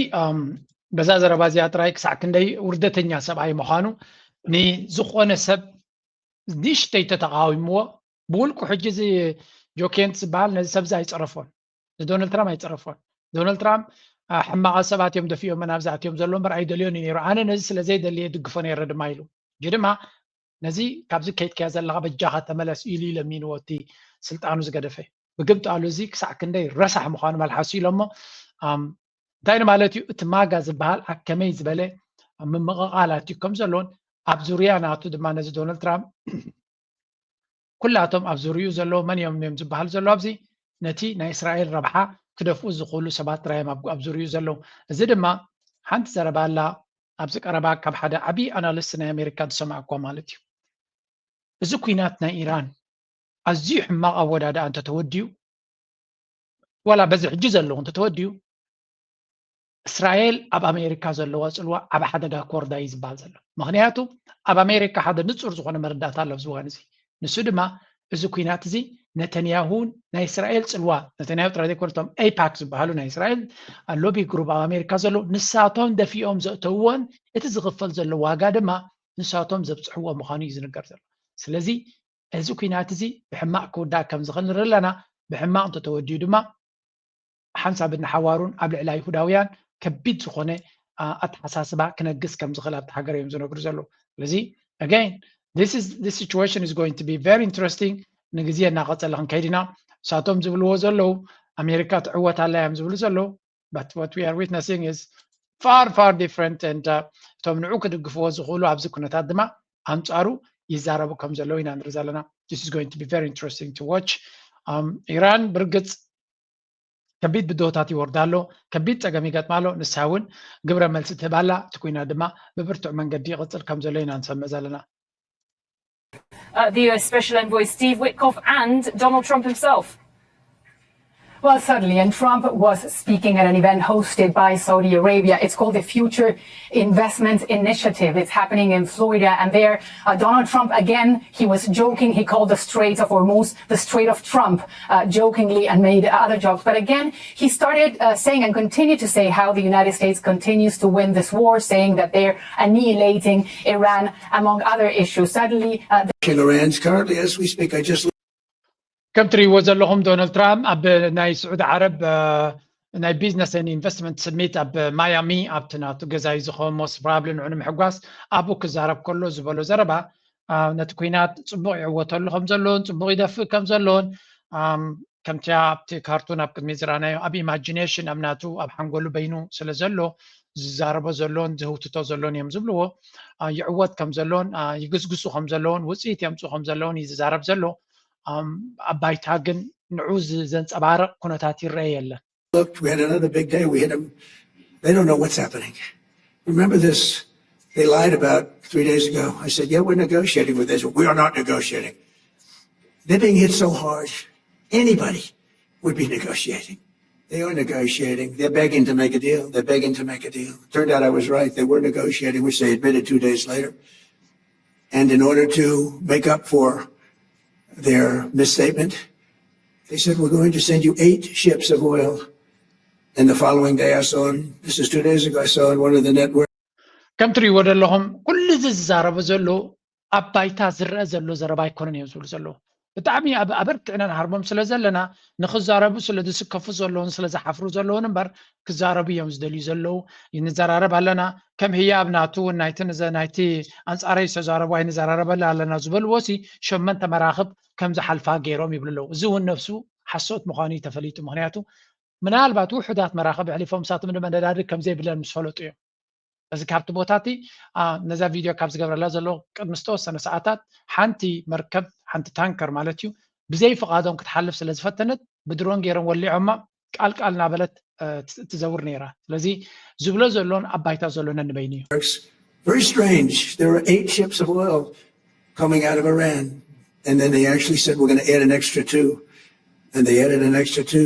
በዛ ዘረባ እዚኣ ጥራይ ክሳዕ ክንደይ ውርደተኛ ሰብኣይ ምዃኑ ንዝኾነ ሰብ ንእሽተይ ተተቃዊምዎ ብውልቁ ሕጂ እዚ ጆኬንት ዝበሃል ነዚ ሰብዚ ኣይፀረፎን። ንዶናልድ ትራምፕ ኣይፀረፎን። ዶናልድ ትራምፕ ሕማቓት ሰባት እዮም ደፊኦመን ኣብዚ ኣትዮም ዘሎ እምበር ኣይደልዮን እዩ ነይሩ። ኣነ ነዚ ስለ ዘይደሊ እየ ድግፎ ነይረ ድማ ኢሉ። ሕጂ ድማ ነዚ ካብዚ ከይድካያ ዘለኻ በጃኻ ተመለስ ኢሉ እዩ ለሚንዎ እቲ ስልጣኑ ዝገደፈ። ብግብጣሉ እዚ ክሳዕ ክንደይ ረሳሕ ምዃኑ መልሓሱ ኢሎሞ እንታይ ንማለት እዩ? እቲ ማጋ ዝበሃል ኣብ ከመይ ዝበለ ምምቕቓላት እዩ ከም ዘለዎን ኣብ ዙርያ ናቱ ድማ ነዚ ዶናልድ ትራምፕ ኩላቶም ኣብ ዙርይኡ ዘለዉ መን እዮም እዮም ዝበሃል ዘሎ ኣብዚ ነቲ ናይ እስራኤል ረብሓ ክደፍኡ ዝኽእሉ ሰባት ጥራይ እዮም ኣብ ዙርይኡ ዘለዉ። እዚ ድማ ሓንቲ ዘረባ ኣላ ኣብዚ ቀረባ ካብ ሓደ ዓብዪ ኣናሊስት ናይ ኣሜሪካ ዝሰማዕኳ ማለት እዩ። እዚ ኩናት ናይ ኢራን ኣዝዩ ሕማቕ ኣወዳድኣ እንተተወዲኡ ዋላ በዚ ሕጂ ዘለዉ እንተተወዲኡ እስራኤል ኣብ ኣሜሪካ ዘለዋ ፅልዋ ኣብ ሓደጋ ክወርዳ እዩ ዝበሃል ዘሎ። ምክንያቱ ኣብ ኣሜሪካ ሓደ ንፁር ዝኾነ መረዳእታ ኣሎ ኣብዚ እዋን እዚ። ንሱ ድማ እዚ ኩናት እዚ ነተንያሁን ናይ እስራኤል ፅልዋ፣ ነተንያሁ ጥራይ ዘይኮነ እቶም ኤፓክ ዝበሃሉ ናይ እስራኤል ሎቢ ግሩፕ ኣብ ኣሜሪካ ዘለዉ ንሳቶም ደፊኦም ዘእተውዎን እቲ ዝኽፈል ዘሎ ዋጋ ድማ ንሳቶም ዘብፅሕዎ ምዃኑ እዩ ዝንገር ዘሎ። ስለዚ እዚ ኩናት እዚ ብሕማቕ ክውዳእ ከም ዝኽእል ንርኢ ኣለና። ብሕማቕ እንተተወዲኡ ድማ ሓንሳብ ንሓዋሩን ኣብ ልዕሊ ኣይሁዳውያን ከቢድ ዝኾነ ኣተሓሳስባ ክነግስ ከም ዝኽእል ኣብቲ ሃገር እዮም ዝነግሩ ዘለዉ። ስለዚ again this is this situation is going to be very interesting። ንግዜ እናቐፀለ ክንከይድ ኢና። ንሳቶም ዝብልዎ ዘለዉ ኣሜሪካ ትዕወት ኣላ እዮም ዝብሉ ዘለዉ። But what we are witnessing is far far different and እቶም ንዑ ክድግፍዎ ዝኽእሉ ኣብዚ ኩነታት ድማ ኣንፃሩ ይዛረቡ ከም ዘለዉ ኢና ንርኢ ዘለና። This is going to be very interesting to watch። ኢራን ብርግፅ ከቢድ ብድሆታት ይወርዳ ኣሎ፣ ከቢድ ፀገም ይገጥማ ኣሎ። ንሳ እውን ግብረ መልሲ ትህብ ኣላ። እቲ ኩናት ድማ ብብርቱዕ መንገዲ ይቕፅል ከም ዘሎ ኢና ንሰምዕ ዘለና። Uh, the U S Special Envoy Steve Witkoff and Donald Trump himself. Well, certainly. And Trump was speaking at an event hosted by Saudi Arabia. It's called the Future Investment Initiative. It's happening in Florida. And there, uh, Donald Trump, again, he was joking. He called the Strait of Hormuz the Strait of Trump, uh, jokingly, and made other jokes. But again, he started uh, saying and continued to say how the United States continues to win this war, saying that they're annihilating Iran, among other issues. Suddenly, uh, Iran's currently, as we speak, I just ከም ትሪእዎ ዘለኹም ዶናልድ ትራምፕ ኣብ ናይ ስዑዲ ዓረብ ናይ business and investment summit ኣብ ማያሚ ኣብቲ ናቱ ገዛ እዩ ዝኸውን most probably ንዑ ንምሕጓስ ኣብኡ ክዛረብ ከሎ ዝበሎ ዘረባ ነቲ ኩናት ፅቡቕ ይዕወተሉ ከም ዘለዎን ፅቡቕ ይደፍእ ከም ዘለዎን ከምቲ ኣብቲ ካርቱን ኣብ ቅድሚ ዝረኣናዮ ኣብ ኢማጂኔሽን ኣብ ናቱ ኣብ ሓንጎሉ በይኑ ስለ ዘሎ ዝዛረቦ ዘሎን ዝህውትቶ ዘሎን እዮም ዝብልዎ ይዕወት ከም ዘሎን ይግስግሱ ከም ዘለውን ውፅኢት የምፅኡ ከም ዘለውን እዩ ዝዛረብ ዘሎ ኣብ ባይታ ግን ንዑ ዘንፀባርቕ ኩነታት ይረአ የለን looked, we had another big day. We hit them. They don't know what's happening. Remember this? They lied about three days ago. I said, yeah, we're negotiating with Israel. We are not negotiating. They're being hit so hard, anybody would be negotiating. They are negotiating. They're begging to make a deal. They're begging to make a deal. Turned out I was right. They were negotiating, which they admitted two days later. And in order to make up for their misstatement, they said, we're going to send you eight ships of oil. And the following day I saw him, this is two days ago, I saw on one of the networks. ከም ትሪእዎ ዘለኹም ኩሉ እዚ ዝዛረቡ ዘለዉ ኣብ ባይታ ዝረአ ዘሎ ዘረባ ኣይኮነን እዮም ዝብሉ ዘለዉ ብጣዕሚ ኣበርቲዕና ንሃርሞም ስለ ዘለና ንክዛረቡ ስለ ዝስከፉ ዘለውን ስለ ዝሓፍሩ ዘለውን እምበር ክዛረቡ እዮም ዝደልዩ ዘለዉ ንዘራረብ ኣለና ከም ህያብ ናቱ እውን ናይቲ ናይቲ ኣንፃረይ ዝተዛረቡ ኣይንዘራረበላ ኣለና ዝበልዎ ሲ ሸመንተ መራኽብ ከም ዝሓልፋ ገይሮም ይብሉ ኣለዉ እዚ እውን ነብሱ ሓሶት ምዃኑ እዩ ተፈሊጡ ምክንያቱ ምናልባት ውሑዳት መራኽብ ኣሕሊፎም ንሳቶም ድማ ነዳዲ ከም ዘይብለን ምስ ፈለጡ እዮም እዚ ካብቲ ቦታ እቲ ነዛ ቪድዮ ካብ ዝገብረላ ዘሎ ቅድሚ ዝተወሰነ ሰዓታት ሓንቲ መርከብ ሓንቲ ታንከር ማለት እዩ ብዘይ ፍቓዶም ክትሓልፍ ስለ ዝፈተነት ብድሮን ገይሮም ወሊዖማ ቃል ቃል እናበለት ትዘውር ነይራ ስለዚ ዝብሎ ዘሎን ኣብ ባይታ ዘሎ ነንበይኑ እዩ Very strange. There were eight ships of oil coming out of Iran. And then they actually said, we're going to add an extra two. And they added an extra two.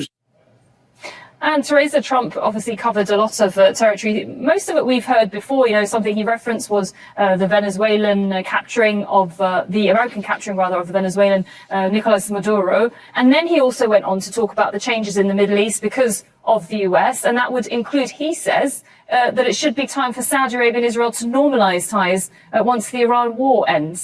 And Theresa Trump obviously covered a lot of uh, territory. Most of it we've heard before. You know, something he referenced was uh, the Venezuelan uh, capturing of uh, the American capturing, rather, of the Venezuelan uh, Nicolas Maduro. And then he also went on to talk about the changes in the Middle East because of the U S. And that would include, he says, uh, that it should be time for Saudi Arabia and Israel to normalize ties uh, once the Iran war ends.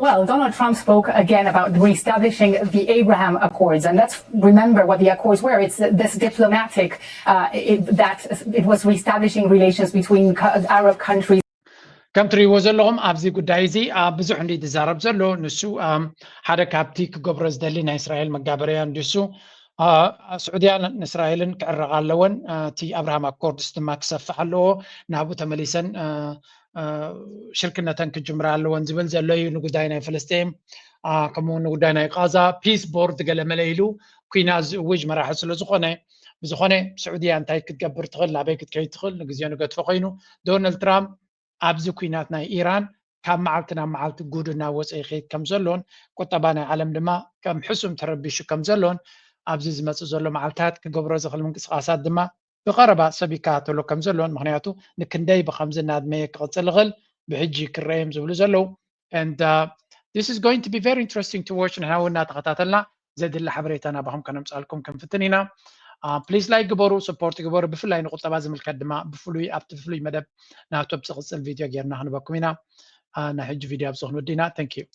Well, Donald Trump spoke again about reestablishing the Abraham Accords. And let's remember what the Accords were. It's this diplomatic, uh, it, that it was reestablishing relations between Arab countries. ከም ትሪእዎ ዘለኹም ኣብዚ ጉዳይ እዚ ብዙሕ እንዲ ዝዛረብ ዘሎ ንሱ ሓደ ካብቲ ክገብሮ ዝደሊ ናይ እስራኤል መጋበርያ እንዲሱ ስዑድያ ንእስራኤልን ክዕረቓ ኣለወን እቲ ኣብርሃም ኣኮርድስ ድማ ክሰፍሕ ኣለዎ ናብኡ ተመሊሰን ሽርክነተን ክጅምራ ኣለወን ዝብል ዘሎ እዩ ንጉዳይ ናይ ፍልስጤም ከምኡ ንጉዳይ ናይ ቃዛ ፒስ ቦርድ ገለመለ ኢሉ ኩና ዝእውጅ መራሒ ስለ ዝኾነ ብዝኾነ ስዑድያ እንታይ ክትገብር ትኽእል ናበይ ክትከይድ ትኽእል ንግዜኡ ንገድፎ ኮይኑ ዶናልድ ትራምፕ ኣብዚ ኩናት ናይ ኢራን ካብ መዓልቲ ናብ መዓልቲ ጉድ እናወፀ ይኸይድ ከም ዘሎን ቁጠባ ናይ ዓለም ድማ ከም ሕሱም ተረቢሹ ከም ዘሎን ኣብዚ ዝመፅእ ዘሎ መዓልታት ክገብሮ ዝኽእል ምንቅስቃሳት ድማ ብቐረባ ሰብ ይከታተሎ ከም ዘሎን ምክንያቱ ንክንደይ ብከምዚ እናድመየ ክቕፅል ይኽእል ብሕጂ ክረዮም ዝብሉ ዘለዉ and uh, this is going to be very interesting to watch ንሕና እውን እናተኸታተልና ዘድሊ ሓበሬታ ናባኹም ከነምፃልኩም ክንፍትን ኢና please like ግበሩ support ግበሩ ብፍላይ ንቁጠባ ዝምልከት ድማ ብፍሉይ ኣብቲ ብፍሉይ መደብ ናቶ ብዝቕፅል ቪድዮ ጌርና ክንበኩም ኢና ናይ ሕጂ ቪድዮ ኣብዚ ክንወዲ ኢና thank you